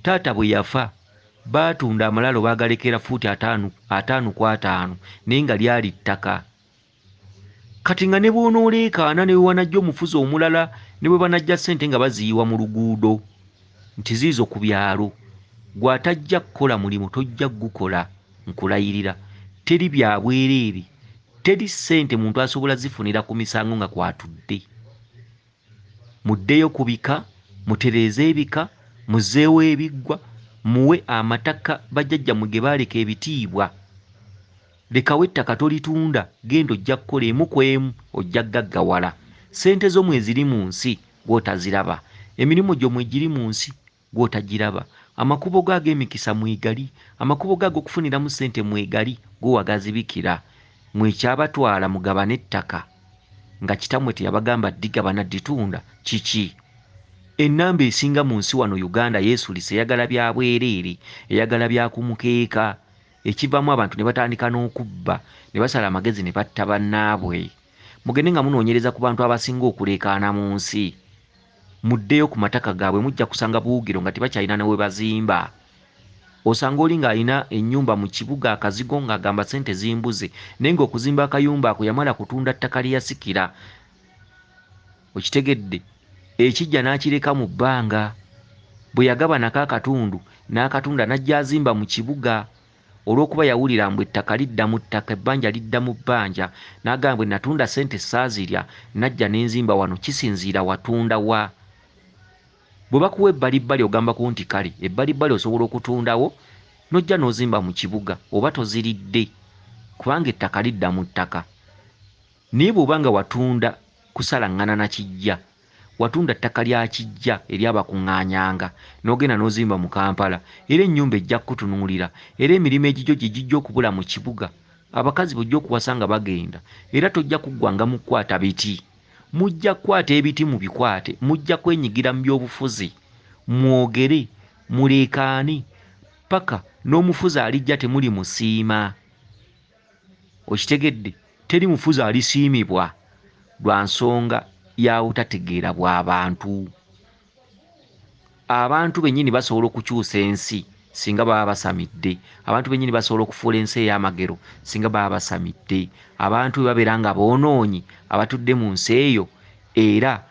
taata bwe yafa baatunda amalaalo baagalekera fuuti ataano ku ataano, naye nga lyali ttaka. Kati nga ne bw'onooleekaana ne bwe wanajja omufuzi omulala, ne bwe banajja ssente nga baziyiwa mu luguudo nti ziizo ku byalo, ggwe atajja kukola mulimu tojja kugukola, nkulayirira. Teri bya bwereere, teri ssente muntu asobola zifunira ku misango nga kw'atudde. Muddeyo ku bika, mutereeze ebika, muzzeewo ebiggwa, muwe amataka bajjajjammwe ge baaleka ebitiibwa. Lekawo ettaka tolitunda, genda ojja kukola emu ku emu ojja kugaggawala. Ssente zo mweziri mu nsi gw'otaziraba, emirimu gyo mwegiri mu nsi gw'otagiraba, amakubo go ag'emikisa mwegali, amakubo go ag'okufuniramu ssente mwegali gwe wagazibikira. Mwe ekyabatwala mugabane ettaka nga kitammwe teyabagamba ddigabana dditunda kiki? Ennamba esinga mu nsi wano Uganda yeesulise eyagala bya bwereere, eyagala bya ku mukeeka. Ekivaamu abantu ne batandika n'okubba, ne basala amagezi ne batta bannaabwe. Mugende nga munoonyereza ku bantu abasinga okuleekaana mu nsi. Muddeyo ku mataka gaabwe mujja kusanga buwugiro nga tebakyalina ne we bazimba. Osanga oli ng'alina ennyumba mu kibuga akazigo ng'agamba ssente zimbuze naye ng'okuzimba akayumba ako yamala kutunda ttaka lye yasikira. Okitegedde? Ekiggya n'akireka mu bbanga. Bwe yagabanako akatundu n'akatunda n'ajja azimba mu kibuga. Olw'okuba yawulira mbu ettaka lidda mu ttaka, ebbanja lidda mu bbanja, n'agamba bwe natunda ssente saazirya, najja ne nzimba wano. Kisinziira watunda wa. Bwe bakuwa ebbalibbali ogambako nti kale ebbalibbali osobola okutundawo n'ojja n'ozimba mu kibuga oba toziridde kubanga ettaka lidda mu ttaka. Naye bw'oba nga watunda kusalaŋŋana na kiggya, watunda ttaka lya kiggya eryabakuŋŋaanyanga n'ogenda n'ozimba mu Kampala, era ennyumba ejja kukutunuulira era emirimu egigyo gye gijja okubula mu kibuga. Abakazi b'ojja okuwasa nga bagenda era tojja kuggwanga mu kukwata biti. Mujja kukwata ebiti mubikwate, mujja kwenyigira mu byobufuzi, mwogere, muleekaane ppaka n'omufuzi alijja temulimusiima. Okitegedde? Teri mufuzi alisiimibwa lwa nsonga ya butategeera bwa bantu. Abantu bennyini basobola okukyusa ensi singa baba basamidde. Abantu bennyini basobola okufuula ensi ey'amagero singa baba basamidde. Abantu bwe babeera nga boonoonyi abatudde mu nsi eyo, era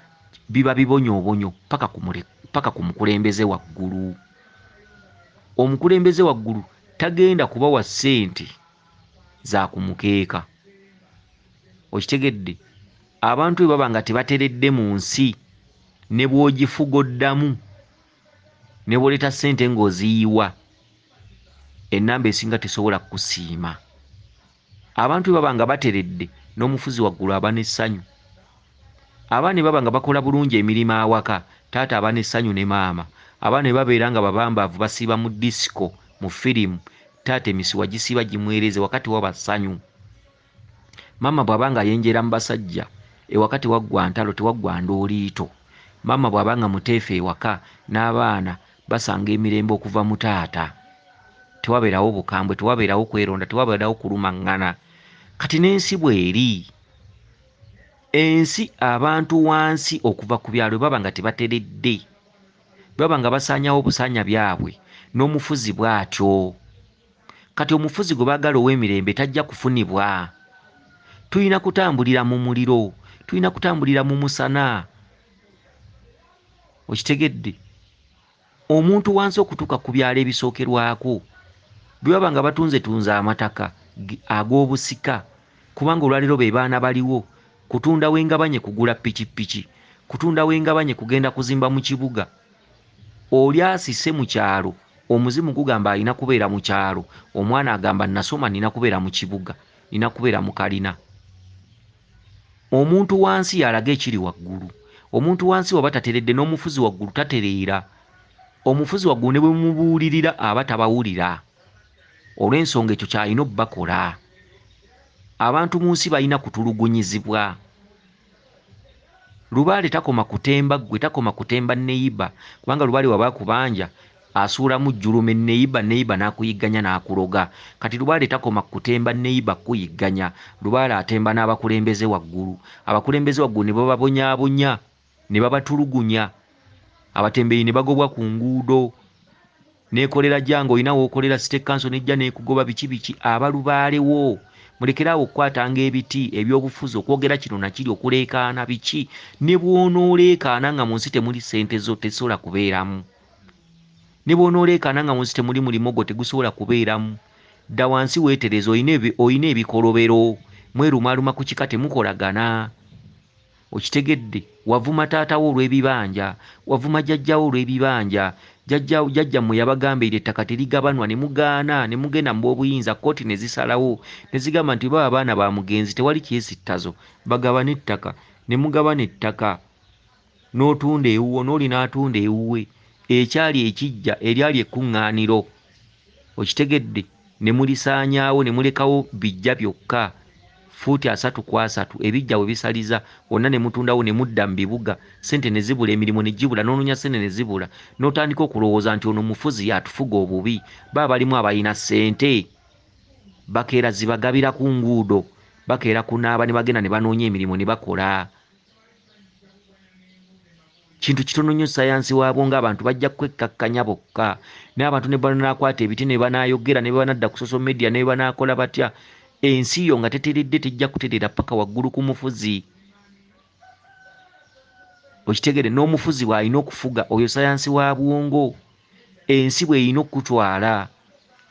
biba bibonyoobonyo paka ku paka ku mukulembeze waggulu. Omukulembeze waggulu tagenda kubawa ssente za ku mukeeka. Okitegedde? Abantu bwe baba nga tebateredde mu nsi, ne bw'ogifuga oddamu, ne bw'oleeta ssente ng'oziyiwa, ennamba esinga tesobola kukusiima. Abantu bwe baba nga bateredde, n'omufuzi waggulu aba n'essanyu. Abaana bwe baba nga bakola bulungi emirimu awaka, taata aba n'essanyu ne maama. Abaana bwe babeera nga babambaavu basiiba mu disiko, mu firimu, taata emisiwa gisiiba gimwereze ewaka tewaba ssanyu. Maama bw'aba ng'ayenjeera mu basajja, ewaka tewaggwa ntalo, tewaggwa ndooliito. Maama bw'aba nga muteefu ewaka, n'abaana basanga emirembe okuva mu taata. Tewabeerawo bukambwe, tewabeerawo kweronda, tewabeerawo kulumaŋŋana. Kati n'ensi bw'eri. Ensi abantu wansi okuva ku byalo bwe baba nga tebateredde, bwe baba nga basaanyawo obusaanya byabwe, n'omufuzi bw'atyo. Kati omufuzi gwe baagala ow'emirembe tajja kufunibwa. Tulina kutambulira mu muliro, tulina kutambulira mu musana. Okitegedde? Omuntu wansi okutuuka ku byalo ebisookerwako, bwe baba nga batunzetunze amataka ag'obusika, kubanga olwaleero be baana baliwo, kutunda wengabanye kugula pikipiki, kutunda wengabanye kugenda kuzimba mu kibuga. Oli asise mu kyalo Omuzimu gugamba alina kubeera mu kyalo, omwana agamba nasoma nina kubeera mu kibuga, nina kubeera mu kalina. Omuntu wansi y'alaga ekiri waggulu. Omuntu wansi waba tateredde n'omufuzi waggulu tatereera. Omufuzi waggulu ne bwe mumubuulirira aba tabawulira olw'ensonga ekyo ky'alina obbakola. Abantu mu nsi balina kutulugunyizibwa. Lubaale takoma kutemba ggwe, takoma kutemba neyiba, kubanga lubaale waba akubanja asuulamu jjulume neyiba, neyiba n'akuyigganya n'akuloga. Kati lubaale takoma kutemba neyiba kukuyigganya, lubaale atemba n'abakulembeze waggulu. Abakulembeze waggulu ne bababonyaabonya, ne babatulugunya, abatembeeyi ne bagobwa ku nguudo. Neekolera gyange olina w'okolera city council n'ejja n'ekugoba biki biki. Abalubaalewo mulekere awo okukwatanga ebiti ebyobufuzi, okwogera kino na kiri, okuleekaana biki. Ne bw'onooleekaana nga mu nsi temuli ssente zo tezisobola kubeeramu. Ne bw'onooleekaana nga mu nsi temuli mulimo gwo tegusobola kubeeramu. Dda wansi weetereze, olina ebikolobero, mwerumaaluma ku kika temukolagana. Okitegedde? Wavuma taata wo olw'ebibanja, wavuma jjajjaawo olw'ebibanja. Jjajjammwe yabagamba eryo ettaka terigabanwa ne mugaana, ne mugenda mu b'obuyinza, kkooti ne zisalawo ne zigamba nti baba abaana ba mugenzi tewali kyesittazo, bagabane ettaka. Ne mugabana ettaka n'otunda ewuwo n'oli n'atunda ewuwe. Ekyali ekijja eryali ekkuŋŋaaniro, okitegedde, ne mulisaanyaawo ne mulekawo bijja byokka fuuti 30 ku 30, ebijja we bisaliza wonna ne mutundawo ne mudda mu bibuga, ssente ne zibula, emirimu ne gibula, n'onoonya ssente ne zibula, n'otandika okulowooza nti ono mufuzi y'atufuga obubi. Baba balimu abalina ssente bakeera zibagabira ku nguudo, bakeera kunaaba ne bagenda ne banoonya emirimu ne bakola. Kintu kitono nnyo sayansi waabwo ng'abantu bajja kwekkakkanya bokka. Naye abantu ne banaakwata ebiti ne banaayogera ne banadda ku social media ne banaakola batya, ensi yo nga teteredde tejja kutereera paka waggulu ku mufuzi. Okitegere, n'omufuzi bw'alina okufuga oyo sayansi wa bwongo, ensi bw'erina okukutwala.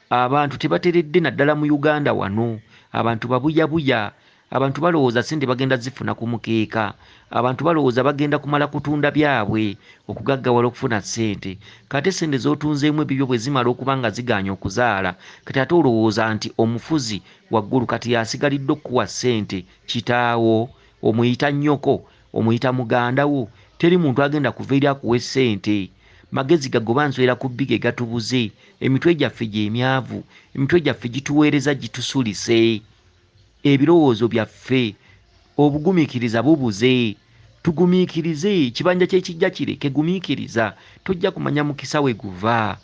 Abantu tebateredde naddala mu Uganda wano, abantu babuyabuya, abantu balowooza ssente bagenda zifuna ku mukeeka, abantu balowooza bagenda kumala kutunda byabwe okugaggawala okufuna ssente. Kati ssente z'otunzeemu ebibyo bwe zimala okuba nga zigaanye okuzaala, kati ate olowooza nti omufuzi waggulu kati y'asigalidde okukuwa ssente. Kitaawo omuyita nnyoko, omuyita muganda wo, teri muntu agenda kuva eri akuwe ssente. Magezi gagoba nswera ku bbiga gatubuze, emitwe gyaffe gy'emyavu, emitwe gyaffe gituweereza gitusulise, ebirowoozo byaffe obugumiikiriza bubuze. Tugumiikirize, ekibanja ky'ekijja kireke, gumiikiriza, tojja kumanya mukisa we guva.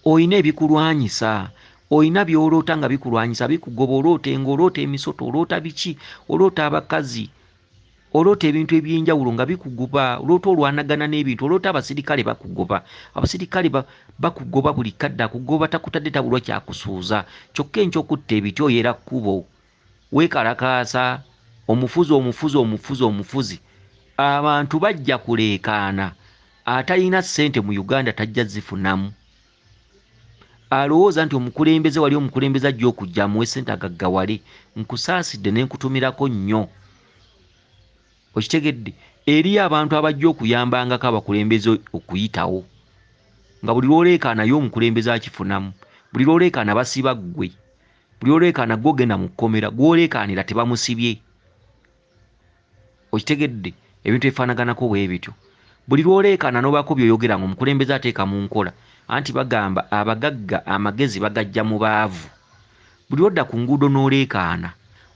Olina ebikulwanyisa, olina by'oloota nga bikulwanyisa, bikugoba, oloota engo, oloota emisota, oloota biki, oloota abakazi, oloota ebintu eby'enjawulo nga bikugoba, oloota olwanagana n'ebintu, oloota abasirikale bakugoba, abasirikale bakugoba buli kadde, akugoba takutadde tabulwa kyakusuuza, kyokka enkya okutta ebiti oyera kkubo, weekalakaasa. Omufuzi, omufuzi, omufuzi, omufuzi. Abantu bajja kuleekaana. Atalina ssente mu Uganda tajja zifunamu. Alowooza nti omukulembeze wali omukulembeze ajja okujja amuwe ssente agaggawale. Nkusaasidde ne nkutumirako nnyo. Okitegedde? Eriyo abantu abajja okuyambangako abakulembeze okuyitawo. Nga buli lw'oleekaana ye omukulembeze akifunamu. Buli lw'oleekaana basiba ggwe. Buli lw'oleekaana ggwe ogenda mu kkomera, gw'oleekaanira tebamusibye. Okitegedde? Ebintu ebifaanaganako bwe bityo. Buli lw'oleekaana n'obaako by'oyogera ng'omukulembeze ateeka mu nkola, anti bagamba abagagga amagezi bagajja mu baavu. Buli lw'odda ku nguudo n'oleekaana,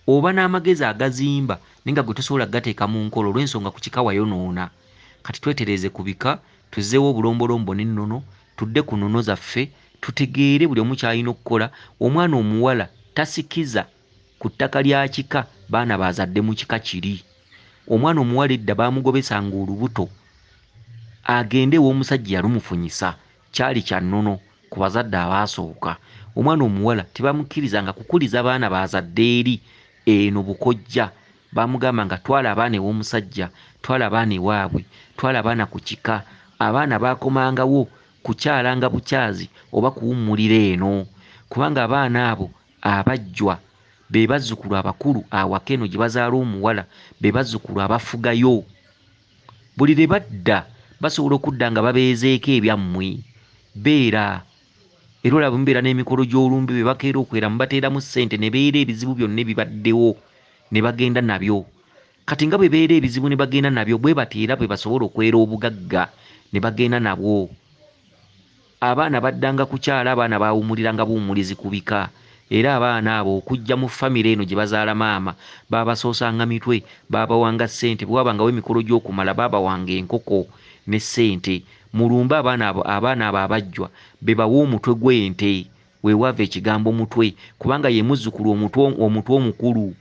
oba n'amagezi agazimba naye nga gwe tosobola kugateeka mu nkola olw'ensonga ku kika wayonoona. Kati twetereeze ku bika, tuzzeewo obulombolombo n'ennono, tudde ku nnono zaffe, tutegeere buli omu ky'alina okukola. Omwana omuwala tasikiza ku ttaka lya kika baana baazadde mu kika kiri. Omwana omuwala edda baamugobesanga olubuto agende ew'omusajja yalumufunyisa, kyali kya nnono ku bazadde abaasooka. Omwana omuwala tebamukkirizanga kukuliza baana baazadde eri eno bukojja, baamugamba nga twala abaana ew'omusajja, twala abaana ewaabwe, twala abaana ku kika. Abaana baakomangawo kukyalanga bukyazi oba kuwummulira eno, kubanga abaana abo abajjwa be bazzukulu abakulu awaka eno gye bazaala omuwala, be bazzukulu abafugayo. Buli lwe badda basobola okudda nga babeezeeko ebyammwe. Beera era olaba mubeera n'emikolo gy'olumbe be bakeera okwera mubateeramu ssente ne beera ebizibu byonna ebibaddewo ne bagenda nabyo. Kati nga bwe beera ebizibu ne bagenda nabyo, bwe batyo era bwe basobola okwera obugagga ne bagenda nabwo. Abaana baddanga kukyala, abaana baawummuliranga buwummulizi ku bika. Era abaana abo okujja mu famire eno gye bazaala maama, baabasoosanga mitwe, baabawanga ssente, bwe wabangawo emikolo gy'okumala baabawanga enkoko ne ssente. Mu lumbe abaana abo, abaana abo abajjwa be bawa omutwe gw'ente, we wava ekigambo mutwe, kubanga ye muzzukulu omutwe, omutwe omukulu.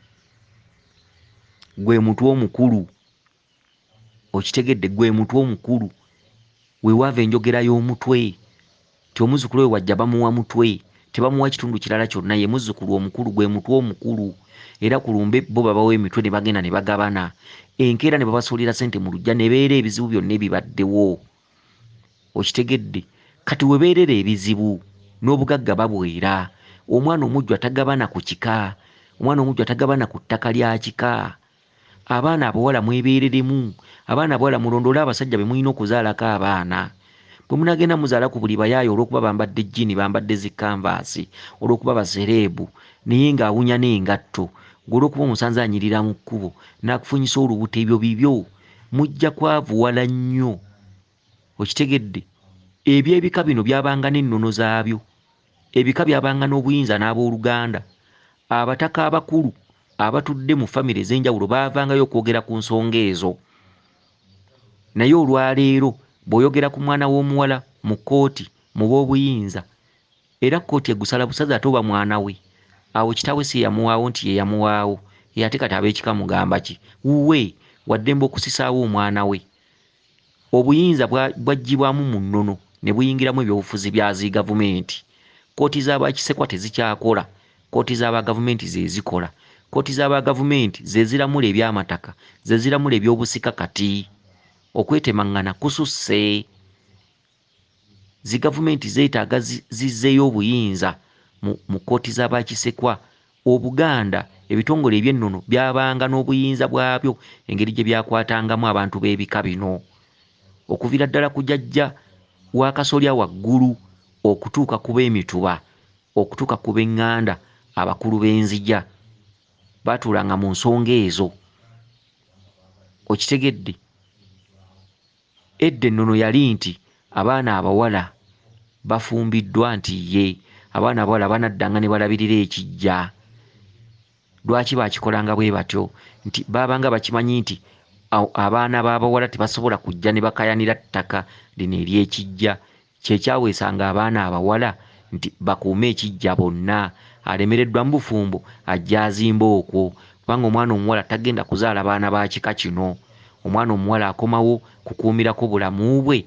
Gwe mutwe omukulu. Okitegedde? Gwe mutwe omukulu. We wava enjogera y'omutwe nti omuzzukulu oyo wajja bamuwa mutwe, tebamuwa kitundu kirala kyonna, ye muzzukulu omukulu, gwe mutwe omukulu. Era ku lumbe bo babawa emitwe ne bagenda ne bagabana. Enkeera ne babasuulira ssente mu luggya ne beera ebizibu byonna ebibaddewo. Okitegedde? Kati we beerera ebizibu n'obugagga babwera. Omwana omujjwa tagabana ku kika, omwana omujjwa tagabana ku ttaka lya kika. Abaana abawala mwebeereremu, abaana abawala mulondoole abasajja be mulina okuzaalako abaana. Bwe munaagenda muzaala ku buli bayaaye olw'okuba bambadde jjiini, bambadde zi kanvaasi, olw'okuba basereebu, naye ng'awunya n'engatto, ggwe olw'okuba omusanze anyirira mu kkubo n'akufunyisa olubuto, ebyo bibyo. Mujja kwavuwala nnyo. Okitegedde? Eby'ebika bino byabanga n'ennono zaabyo. Ebika byabanga n'obuyinza n'abooluganda. Abataka abakulu abatudde mu famire ez'enjawulo baavangayo okwogera ku nsonga ezo. Naye olwaleero bw'oyogera ku mwana w'omuwala mu kkooti mu b'obuyinza, era kkooti egusala busazi ate oba mwana we. Awo kitaawe si ye yamuwaawo nti ye yamuwaawo. Ye ate kati ab'ekika mugamba ki? Wuwe, wa ddembe okusisaawo omwana we. Obuyinza bwaggyibwamu mu nnono ne buyingiramu ebyobufuzi bya zi gavumenti. Kkooti za ba Kisekwa tezikyakola, kkooti za ba gavumenti ze zikola. Kkooti za ba gavumenti ze ziramula eby'amataka, ze ziramula eby'obusika kati. Okwetemang'ana kususse. Zi gavumenti zeetaaga zizzeeyo obuyinza mu kkooti za ba Kisekwa. Obuganda, ebitongole eby'ennono byabanga n'obuyinza bwabyo engeri gye byakwatangamu abantu b'ebika bino. Okuviira ddala ku jajja w'akasolya waggulu okutuuka ku b'emituba, okutuuka ku b'eŋŋanda abakulu b'enzigya baatuulanga mu nsonga ezo. Okitegedde? Edda ennono yali nti abaana abawala bafumbiddwa nti ye abaana abawala banaddanga ne balabirira ekiggya. Lwaki baakikolanga bwe batyo? Nti baabanga bakimanyi nti abaana b'abawala tebasobola kujja ne bakayanira ttaka lino ery'ekiggya. Kye kyaweesanga abaana abawala nti bakuume ekiggya bonna. Alemereddwa mu bufumbo ajje azimbe okwo, kubanga omwana omuwala tagenda kuzaala baana ba kika kino. Omwana omuwala akomawo kukuumirako bulamu bwe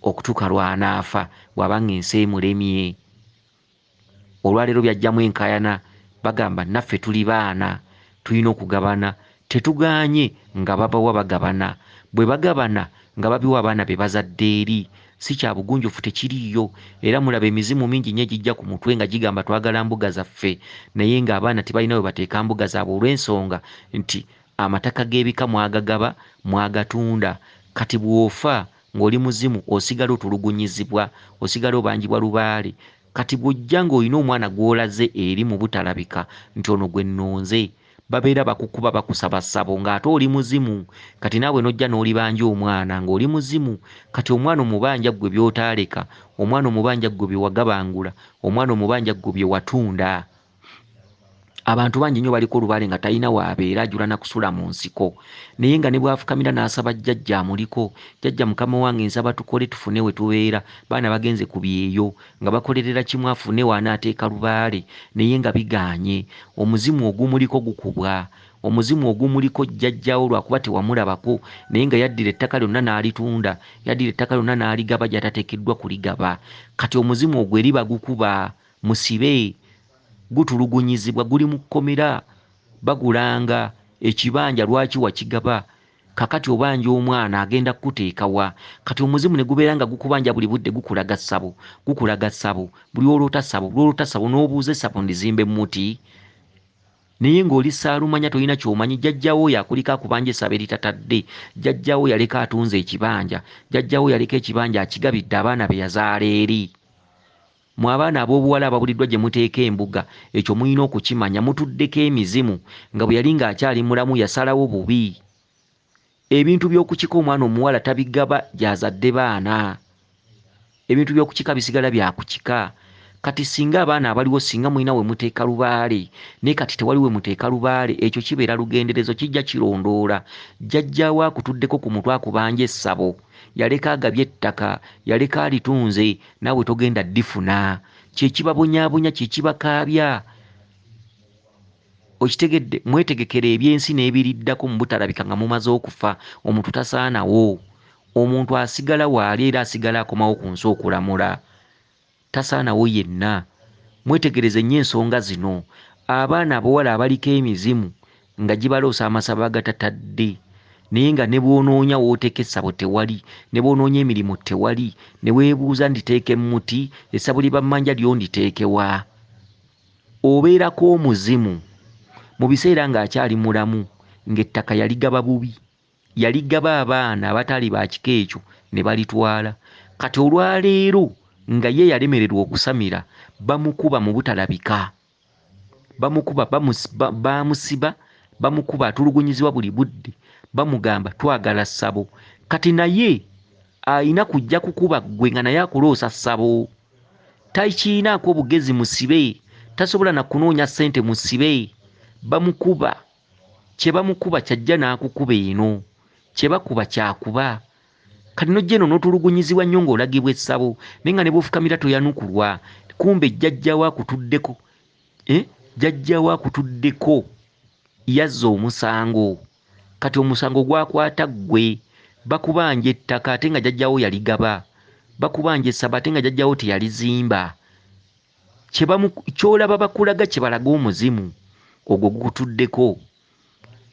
okutuuka lw'anaafa bw'aba ng'ensi emulemye. Olwaleero byajjamu enkaayana, bagamba naffe tuli baana tulina okugabana. Tetugaanye nga babawa bagabana. Bwe bagabana nga babiwa abaana be bazadde eri. Si kya bugunjufu, tekiriiyo. Era mulaba emizimu mingi nnyo egijja ku mutwe nga gigamba twagala mbuga zaffe, naye ng'abaana tebalina we bateeka mbuga zaabwe olw'ensonga nti amataka g'ebika mwagagaba, mwagatunda. Kati bw'ofa ng'oli muzimu osigala otulugunyizibwa, osigala obanjibwa lubaale. Kati bw'ojja ng'olina omwana gw'olaze eri mu butalabika nti ono gwe nnonze, babeera bakukuba bakusaba ssabo ng'ate oli muzimu. Kati naawe n'ojja n'olibanja omwana ng'oli muzimu. Kati omwana omubanja ggwe by'otaaleka, omwana omubanja ggwe bye wagabangula, omwana omubanja ggwe bye watunda. Abantu bangi nnyo baliko lubaale nga talina w'abeera, ajula na kusula mu nsiko. Naye nga ne bw'afukamira n'asaba jjajja amuliko, jjajja mukama wange nsaba tukole tufune we tubeera, baana bagenze ku byeyo nga bakolerera kimu afune w'anaateeka lubaale naye nga bigaanye. Omuzimu ogumuliko gukubwa. Omuzimu ogumuliko jjajjaawo lwakuba tewamulabako naye nga yaddira ettaka lyonna n'alitunda, yaddira ettaka lyonna n'aligaba gy'atateekeddwa kuligaba. Kati omuzimu ogwo eri bagukuba, musibe. Gutulugunyizibwa, guli mu kkomera, bagulanga ekibanja lwaki wakigaba, kakati obanja omwana agenda kukuteeka wa? Kati omuzimu ne gubeera nga gukubanja buli budde, gukulaga ssabo, gukulaga ssabo, buli oloota ssabo, buli oloota ssabo, n'obuuza essabo ndizimbe muti? Naye ng'oli saalumanya tolina ky'omanyi, jjajjaawo oyo akuliko akubanja essabo eritatadde, jjajjaawo yaleka atunze ekibanja, jjajjaawo yaleka ekibanja akigabidde abaana be yazaala eri. Mwe abaana ab'obuwala ababuliddwa gye muteeka embuga, ekyo mulina okukimanya, mutuddeko emizimu nga bwe yali ng'akyali mulamu yasalawo bubi. Ebintu by'okukika omwana omuwala tabigaba gy'azadde baana. Ebintu by'okukika bisigala bya ku kika. Kati singa abaana abaliwo singa mulina we muteeka lubaale, naye kati tewali we muteeka lubaale, ekyo kibeera lugenderezo kijja kirondoola. Jjajjaawo akutuddeko ku mutwe akubanja essabo, yaleka agabye ettaka, yaleka alitunze, naawe togenda ddifuna. Kye kibabonyaabonya, kye kibakaabya. Okitegedde? Mwetegekere eby'ensi n'ebiriddako mu butalabika nga mumaze okufa. Omuntu tasaanawo. Omuntu asigala waali era asigala akomawo ku nsi okulamula. Tasaanawo yenna. Mwetegereze nnyo ensonga zino. Abaana abawala abaliko emizimu nga gibaloosa amasabo agatatadde naye nga ne bw'onoonya w'oteeka essabo tewali, ne bw'onoonya emirimu tewali, ne weebuuza nditeeke mu muti, essabo lye bammanja lyo nditeeke wa? Obeerako omuzimu. Mu biseera ng'akyali mulamu ng'ettaka yaligaba bubi. Yaligaba abaana abataali ba kika ekyo ne balitwala. Kati olwaleero nga ye yalemererwa okusamira, bamukuba mu butalabika. Bamukuba, bamusiba, bamukuba, atulugunyizibwa buli budde. Bamugamba twagala ssabo. Kati naye alina kujja kukuba ggwe nga naye akuloosa ssabo. Takiinaako bugezi musibe, tasobola na kunoonya ssente musibe. Bamukuba. Kye bamukuba ky'ajja n'akukuba eno. Kye bakuba ky'akuba. Kati n'ojja eno n'otulugunyizibwa nnyo ng'olagibwa essabo naye nga ne bw'ofukamira toyanukulwa. Kumbe jjajjaawo akutuddeko, eh, jjajjaawo akutuddeko yazza omusango. Kati omusango gwakwata ggwe. Bakubanja ettaka ate nga jjajjaawo yaligaba. Bakubanja essabo ate nga jjajjaawo teyalizimba. Ky'olaba bakulaga kye balaga omuzimu ogwo gukutuddeko.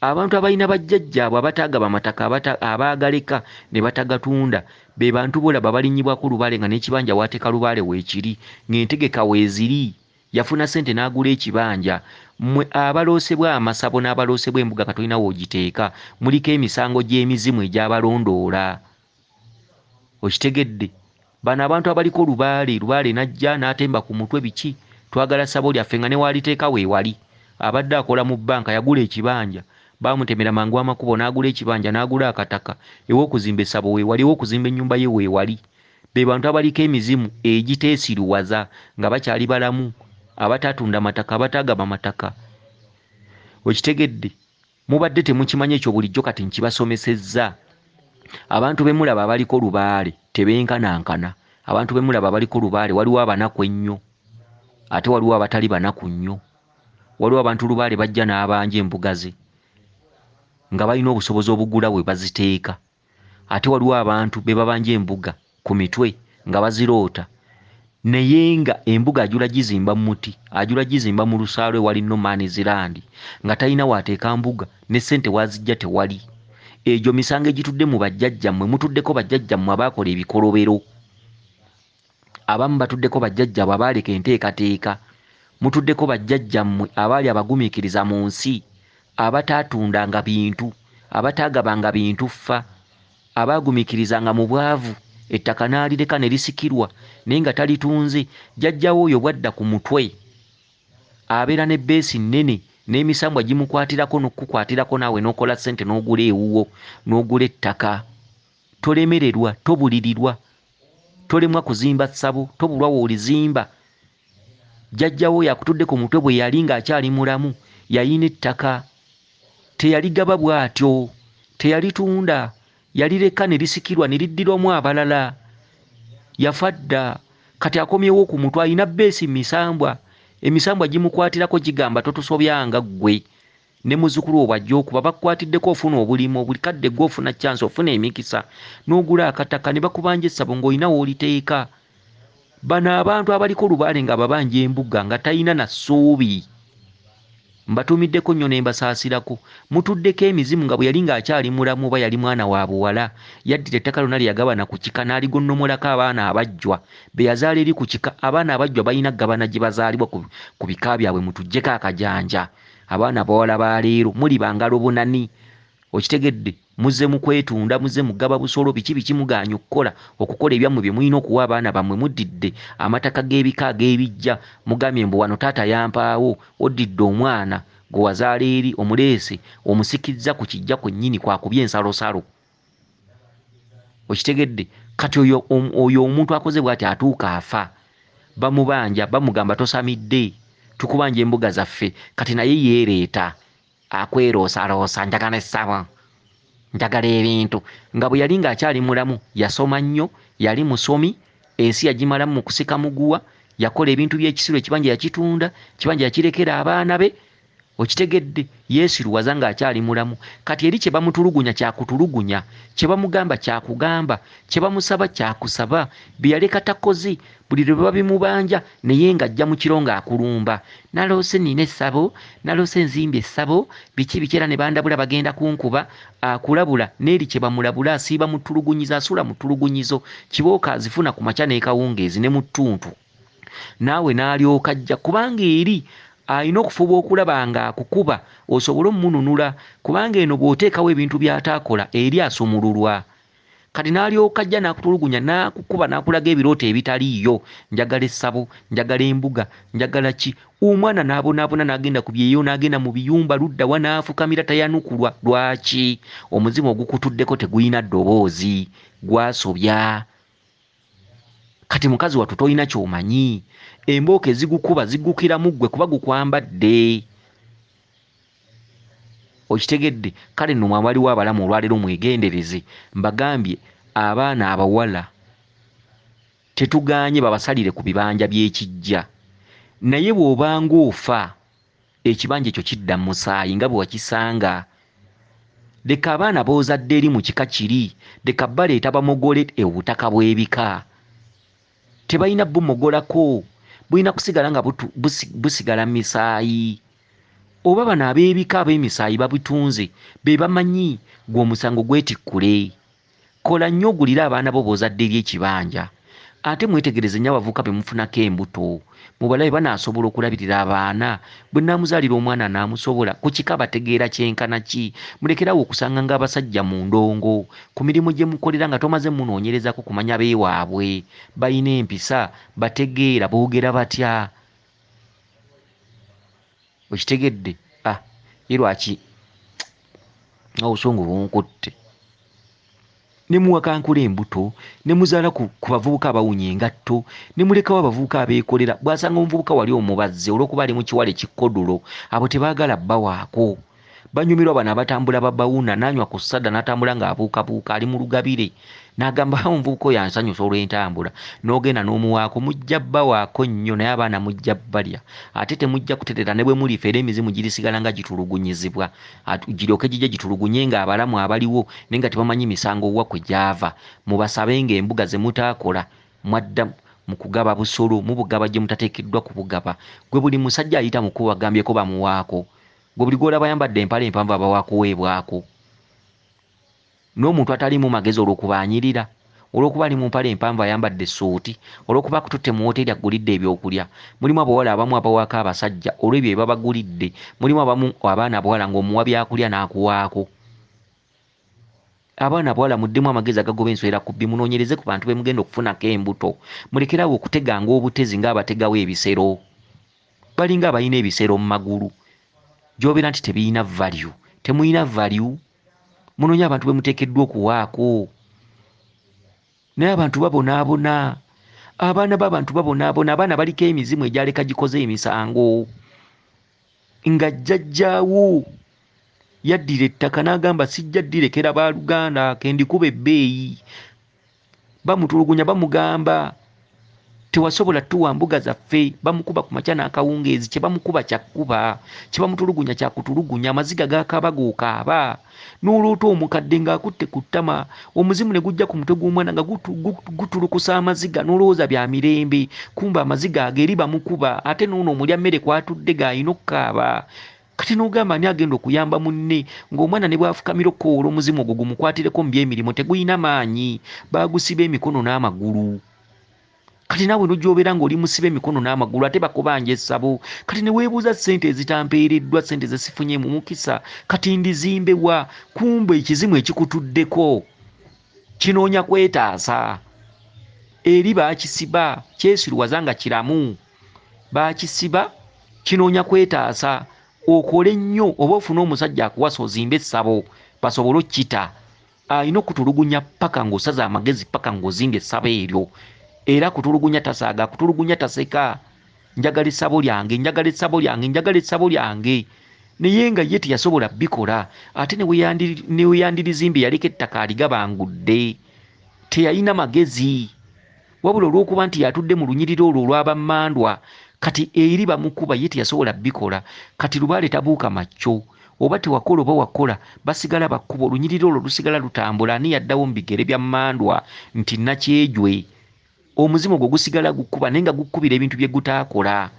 Abantu abalina bajjajjaabwe abataagaba mataka abaagaleka ne batagatunda be bantu b'olaba balinnyibwako lubaale nga n'ekibanja w'ateeka lubaale weekiri ng'entegeka weeziri. Yafuna ssente n'agula ekibanja. Mmwe abaloosebwa amasabo n'abaloosebwa embuga nga tolina w'ogiteeka muliko emisango gy'emizimu egyabalondoola. Okitegedde? Bano abantu abaliko lubaale, lubaale n'ajja n'atemba ku mutwe biki, twagala ssabo lyaffe nga ne w'aliteeka weewali. Abadde akola mu bbanka yagula ekibanja, baamutemera mangu amakubo n'agula ekibanja n'agula akataka, ew'okuzimba essabo weewali, ew'okuzimba ennyumba ye weewali. Be bantu abaliko emizimu egiteesiruwaza nga bakyali balamu, abataatunda mataka, abataagaba mataka. Okitegedde? Mubadde temukimanyi ekyo bulijjo kati nkibasomesezza. Abantu be mulaba abaliko lubaale tebenkanankana. Abantu be mulaba abaliko lubaale waliwo abanaku ennyo ate waliwo abatali banaku nnyo. Waliwo abantu lubaale bajja n'abanja embuga ze nga balina obusobozi obugula we baziteeka. Ate waliwo abantu be babanja embuga ku mitwe nga baziroota naye nga embuga ajula gizimba mu muti, ajula gizimba mu lusaalu ewali no man's land nga talina w'ateeka mbuga ne ssente w'aziggya tewali. Egyo misango egitudde mu bajjajjammwe, mutuddeko bajjajjammwe abaakola ebikolobero. Abamu batuddeko bajjajjaabwe abaaleka enteekateeka. Mutuddeko bajjajjammwe abaali abagumiikiriza mu nsi, abataatundanga bintu, abataagabanga bintu ffa, abaagumiikirizanga mu bwavu, ettaka n'alireka ne lisikirwa naye nga talitunze. Jjajjaawo oyo bw'adda ku mutwe, abeera n'ebbeesi nnene n'emisambwa gimukwatirako n'okukukwatirako naawe n'okola ssente n'ogula ewuwo, n'ogula ettaka. Tolemererwa, tobulirirwa. Tolemwa kuzimba ssabo, tobulwa w'olizimba. Jjajja wo oyo akutudde ku mutwe bwe yali ng'akyali mulamu, yalina ettaka. Teyaligaba bw'atyo. Teyalitunda. Yalireka ne lisikirwa ne liddirwamu abalala. Yafa dda. Kati akomyewo ku mutwe alina bbeesi mu misambwa. Emisambwa gimukwatirako gigamba totusobyanga ggwe. Ne muzukulu wo bwajja okuba bakukwatiddeko ofuna obulimu buli kadde gwe ofuna chance ofuna emikisa n'ogula akataka ne bakubanja essabo ng'olina w'oliteeka. Bano abantu abaliko lubaale nga ababanja embuga nga talina na ssuubi mbatuumiddeko nnyo ne mbasaasirako. Mutuddeko emizimu nga bwe yali ng'akyali mulamu oba yali mwana wa buwala yaddira ettaka lyonna lye yagabana ku kika n'aligonnomolako abaana abajjwa be yazaala eri ku kika. Abaana abajjwa balina gabana gye bazaalibwa ku bika byabwe mutuggyeko akajanja. Abaana abawala ba leero muli bangalo bunani. Okitegedde? Muzze mu kwetunda, muzze mugaba busolo, biki biki, mugaanye okukola, okukola ebyammwe bye mulina okuwa abaana bammwe. Muddidde amataka g'ebika ag'ebijja, mugambye mbu wano taata yampaawo. Oddidde omwana gwe wazaala eri, omuleese, omusikizza ku kijja kwennyini kwakubya ensalosalo. Okitegedde? Kati oyo omuntu akoze bw'ati atuuka afa, bamubanja, bamugamba tosamidde, tukubanja embuga zaffe. Kati naye yeereeta akweroosaloosa, njagala essabo, njagala ebintu. Nga bwe yali ng'akyali mulamu yasoma nnyo, yali musomi, ensi yagimalamu mu kusika muguwa, yakola ebintu by'ekisiru, ekibanja yakitunda, ekibanja yakirekera abaana be. Okitegedde? Yeesiruwaza ng'akyali mulamu. Kati eri kye bamutulugunya kyakutulugunya, kye bamugamba kyakugamba, kye bamusaba kyakusaba, bye yaleka takoze buli lwe babimubanja, naye ng'ajja mu kiro ng'akulumba. Naloose nina essabo, naloose nzimbye essabo, biki biki, era ne bandabula bagenda kunkuba. Akulabula n'eri kye bamulabula, asiiba mu ttulugunyizo, asula mu ttulugunyizo, kibooko azifuna ku makya n'ekawungeezi ne mu ttuntu. Naawe n'alyoka ajja, kubanga eri alina okufuba okulaba ng'akukuba osobole omumununula, kubanga eno bw'oteekawo ebintu by'ataakola eri asumululwa. Kati n'alyoka ajja n'akutulugunya, n'akukuba, n'akulaga ebirooto ebitaliiyo. Njagala essabo, njagala embuga, njagala ki. Omwana n'abonaabona, n'agenda ku byeyo, n'agenda mu biyumba ludda wa, n'afukamira, tayanukulwa. Lwaki? Omuzimu ogukutuddeko tegulina ddoboozi, gwasobya. Kati mukazi wattu tolina ky'omanyi, embooko ezigukuba ziggukiramu ggwe kuba gukwambadde. Okitegedde? Kale nno mwe abaliwo abalamu olwaleero mwegendereze. Mbagambye abaana abawala tetugaanye babasalire ku bibanja by'ekijja, naye bw'obanga ofa ekibanja ekyo kidda mu musaayi nga bwe wakisanga. Leka abaana b'ozadde eri mu kika kiri, leka baleeta bamogole obutaka bw'ebika. Tebalina bumogolako, bulina kusigala nga busigala misaayi. Oba bano ab'ebika ab'emisaayi babitunze, be bamanyi. Gwe omusango gwetikkule. Kola nnyo ogulire abaana bo b'ozadde eri ekibanja. Ate mwetegereze nnyo abavubuka be mufunako embuto, mubalabe banaasobola okulabirira abaana. Bwe nnaamuzaalira omwana anaamusobola? Ku kika bategeera kyenkana ki? Mulekerawo okusanga ng'abasajja mu ndongo ku mirimu gye mukolera nga tomaze munoonyerezako kumanya beewaabwe. Balina empisa, bategeera, boogera batya? Okitegedde? Ah, ye lwaki obusungu bunkutte? Ne muwakankula embuto, ne muzaala ku bavubuka abawunya engatto, ne mulekawo abavubuka abeekolera. Bw'asanga omuvubuka wali omubazze olw'okuba ali mu kiwale kikkodulo, abo tebaagala bbawaako. Banyumirwa bano abatambula babawuna, n'anywa ku ssada n'atambula ng'abuukabuuka ali mu lugabire. N'agamba omuvubuka oyo ansanyusa olw'entambula. N'ogenda n'omuwaako, mujja bbawaako nnyo, naye abaana mujja bbalya. Ate temujja kuterera ne bwe mulifa, era emizimu girisigala nga gitulugunyizibwa. Giryoke gijje gitulugunye ng'abalamu abaliwo, naye nga tebamanyi misango wa kwe gyava. Mubasabenga embuga ze mutaakola, mwadda mu kugaba busolo, mubugaba gye mutateekeddwa kubugaba. Gwe buli musajja ayita mu kkubo bagambyeko bamuwaako. Gwe buli gw'olaba ayambadde empale empanvu aba wa kuweebwako. N'omuntu ataliimu magezi olw'okuba anyirira, olw'okuba ali mu mpale empanvu ayambadde essuuti, olw'okuba akututte mu wooteeri akugulidde ebyokulya. Mulimu abawala abamu abawaako abasajja olw'ebyo bye babagulidde. Mulimu abamu abaana abawala ng'omuwa byakulya n'akuwaako. Abaana abawala muddemu amagezi agagoba ensowera ku bbi, munoonyereze ku bantu be mugenda okufunako embuto. Mulekeraawo okuteganga obutezi ng'abategawo ebisero. Balinga abalina ebisero mu magulu. Gy'obeera nti tebirina value. Temulina value. Munoonye abantu be muteekeddwa okuwaako. Naye abantu babonaabona. Abaana b'abantu babonaabona. Abaana baliko emizimu egyaleka gikoze emisango. Nga jjajjaawo yaddira ettaka n'agamba sijja ddirekera baaluganda ke ndikuba ebbeeyi. Bamutulugunya bamugamba tewasobola tuwa mbuga zaffe, bamukuba ku makya n'akawungeezi, kye bamukuba kyakkuba, kye bamutulugunya kyakutulugunya, amaziga gakaaba g'okaaba. N'oloota omukadde ng'akutte ku ttama, omuzimu ne gujja ku mutwe gw'omwana nga gutulukusa amaziga, n'olowooza bya mirembe, kumbe amaziga ago eri bamukuba, ate n'ono omulya mmere kw'atudde g'alina okukaaba. Kati n'ogamba ani agenda okuyamba munne, ng'omwana ne bw'afukamira okukowoola omuzimu ogwo gumukwatireko mu by'emirimu tegulina maanyi, baagusiba emikono n'amagulu. Kati naawe n'ojja obeera ng'oli musibe emikono n'amagulu, ate bakubanja essabo. Kati ne weebuuza ssente ezitampeereddwa, ssente ze sifunye mu mukisa, kati ndizimbe wa? Kumbe ekizimu ekikutuddeko kinoonya kwetaasa. Eri baakisiba, kyesiruwaza nga kiramu. Baakisiba, kinoonya kwetaasa. Okole nnyo oba ofune omusajja akuwasa ozimbe essabo basobole okkita. Alina okutulugunya paka ng'osaze amagezi, paka ng'ozimbye essabo eryo. Era kutulugunya tasaaga, kutulugunya taseka. Njagala essabo lyange, njagala essabo lyange, njagala essabo lyange. Naye nga ye teyasobola bikola, ate ne we yandirizimbye yaleka ettaka aligabangudde. Teyalina magezi. Wabula olw'okuba nti yatudde mu lunyiriri olwo olw'abammandwa, kati eri bamukuba, ye teyasobola bikola. Kati lubaale tabuuka makyo. Oba tewakola oba wakola, basigala bakkuba, olunyiriri olwo lusigala lutambula. Ani yaddawo mu bigere bya mmandwa nti Nakyejwe? Omuzimu ogwo gusigala gukuba, naye nga gukubira ebintu bye gutaakola.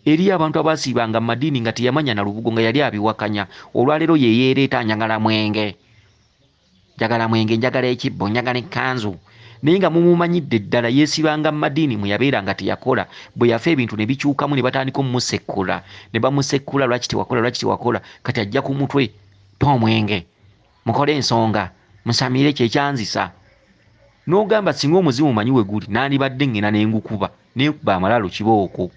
Eriyo abantu abaasiibanga mu madiini nga teyamanya na lubugo, nga yali abiwakanya. Olwaleero ye yeereeta njagala mwenge, njagala mwenge, njagala ekibbo, njagala ekkanzu. Naye nga mumumanyidde ddala, yeesibanga mu madiini mwe yabeera nga teyakola. Bwe yafa ebintu ne bikyukamu, ne batandika omumusekula, ne bamusekula, lwaki tewakola, lwaki tewakola. Kati ajja ku mutwe, pa omwenge, mukole ensonga, musamire kyekyanzisa. N'ogamba singa omuzimu manyi we guli, nandibadde ngenda ne ngukuba, ne nkuba amalalo kibooko.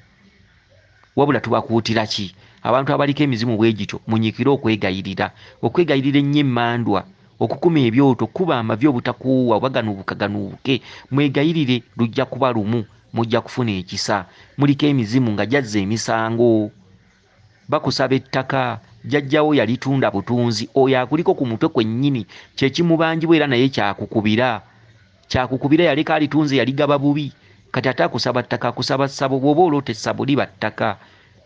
Wabula tubakuutira ki? Abantu abaliko emizimu bwe gityo, munyiikire okwegayirira, okwegayirira ennyo emmandwa, okukuma ebyoto, okukuba amavi obutakuuwa oba ganuubuka ganuubuke. Mwegayirire, lujja kuba lumu, mujja kufuna ekisa. Muliko emizimu nga gyazza emisango. Bakusaba ettaka, jjajjawo yalitunda butunzi, oyo akuliko ku mutwe kwennyini kye kimubanjibwa era naye kyakukubira. Kyakukubira yaleka alitunze, yaligaba bubi. Kati ate akusaba ttaka, akusaba ssabo. Bw'oba oloota essabo liba ttaka,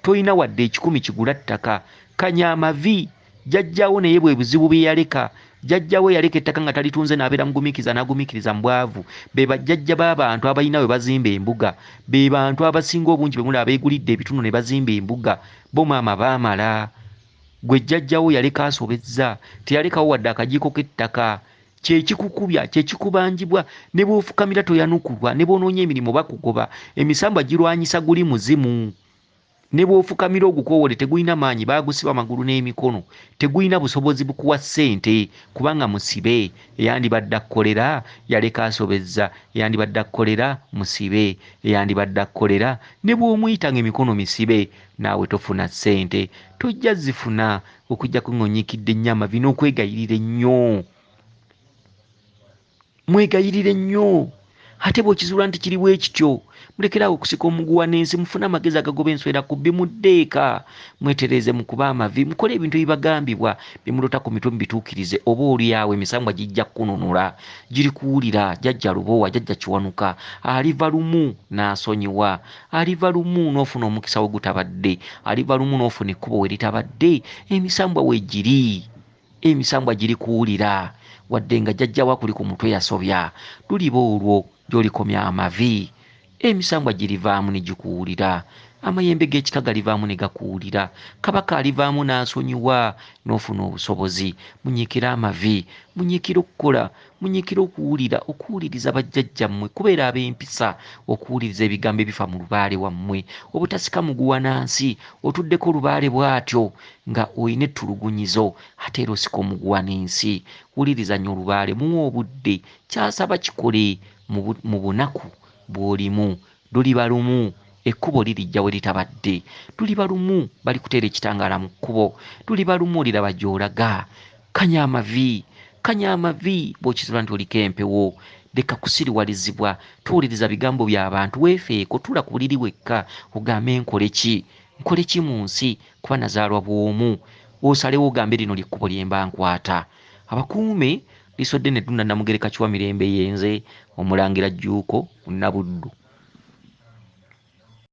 tolina wadde ekikumi kigula ttaka. Kanya amavi, jjajjawo naye bwe buzibu bye yaleka. Jjajjawo yaleka ettaka nga talitunze, n'abeera mugumiikiriza, n'agumiikiriza mu bwavu. Be bajjajja b'abantu abalina we bazimba embuga. Be bantu abasinga obungi be mulaba beegulidde ebitundu ne bazimba embuga. Bo maama baamala. Gwe jjajjawo yaleka asobezza, teyalekawo wadde akajiiko k'ettaka. Kye kikukubya, kye kikubanjibwa, ne bw'ofukamira toyanukulwa, ne bw'onoonya emirimu bakugoba. Emisambwa girwanyisa guli muzimu. Ne bw'ofukamira ogukoowole tegulina maanyi, baagusiba amagulu n'emikono. Tegulina busobozi bukuwa ssente kubanga musibe. Eyandibadde akkolera yaleka asobezza, eyandibadde akkolera musibe, eyandibadde akkolera ne bw'omuyita ng'emikono misibe, naawe tofuna ssente. Tojja zifuna okuggyako ng'onyiikidde ennyo amavi n'okwegayirira ennyo. Mwegayirire nnyo. Ate bw'okizuula nti kiri bwe kityo, mulekere awo okusika omuguwa n'ensi, mufune amagezi agagoba enswera ku bbi, mudde eka, mwetereeze mukube amavi, mukole ebintu ebibagambibwa, bye mulota ku mitwe mubituukirize, oba oli awo emisambwa gijja kukununula, giri kuwulira. Jjajja Lubowa, Jjajja Kiwanuka aliva lumu n'asonyiwa, aliva lumu n'ofuna omukisa we gutabadde, aliva lumu n'ofuna ekkubo we litabadde. Emisambwa we giri, emisambwa giri kuwulira, wadde nga jjajja wo akuli ku mutwe yasobya. Luliba olwo gy'olikomya amavi, emisambwa girivaamu ne gikuwulira, amayembe g'ekika galivaamu ne gakuwulira, kabaka alivaamu n'asonyiwa n'ofuna obusobozi. Munyiikire amavi, munyiikire okukola, munyiikire okuwulira, okuwuliriza bajjajjammwe, kubeera ab'empisa, okuwuliriza ebigambo ebifa mu lubaale wammwe, obutasika muguwa nansi. Otuddeko lubaale bw'atyo nga olina ettulugunyizo, ate era osika omuguwa n'ensi. Wuliriza nnyo olubaale, muwe obudde, ky'asaba kikole mu bunaku bw'olimu. Luliba lumu ekkubo lirijja we litabadde, luliba lumu balikuteera ekitangaala mu kkubo, luliba lumu oliraba gy'olaga. Kanya amavi, kanya amavi bw'okizuula nti oliko empewo. Leka kusiriwalizibwa, tuwuliriza bigambo by'abantu, weefeeko, tuula ku buliri wekka ogambe nkole ki, nkole ki mu nsi, kuba nazaalwa bw'omu. Osalewo ogambe lino ly'ekkubo lye mba nkwata. Abakuume liisodde ne Ddunda Namugereka Kiwa Mirembe yenze Omulangira Jjuuko Nnabuddu.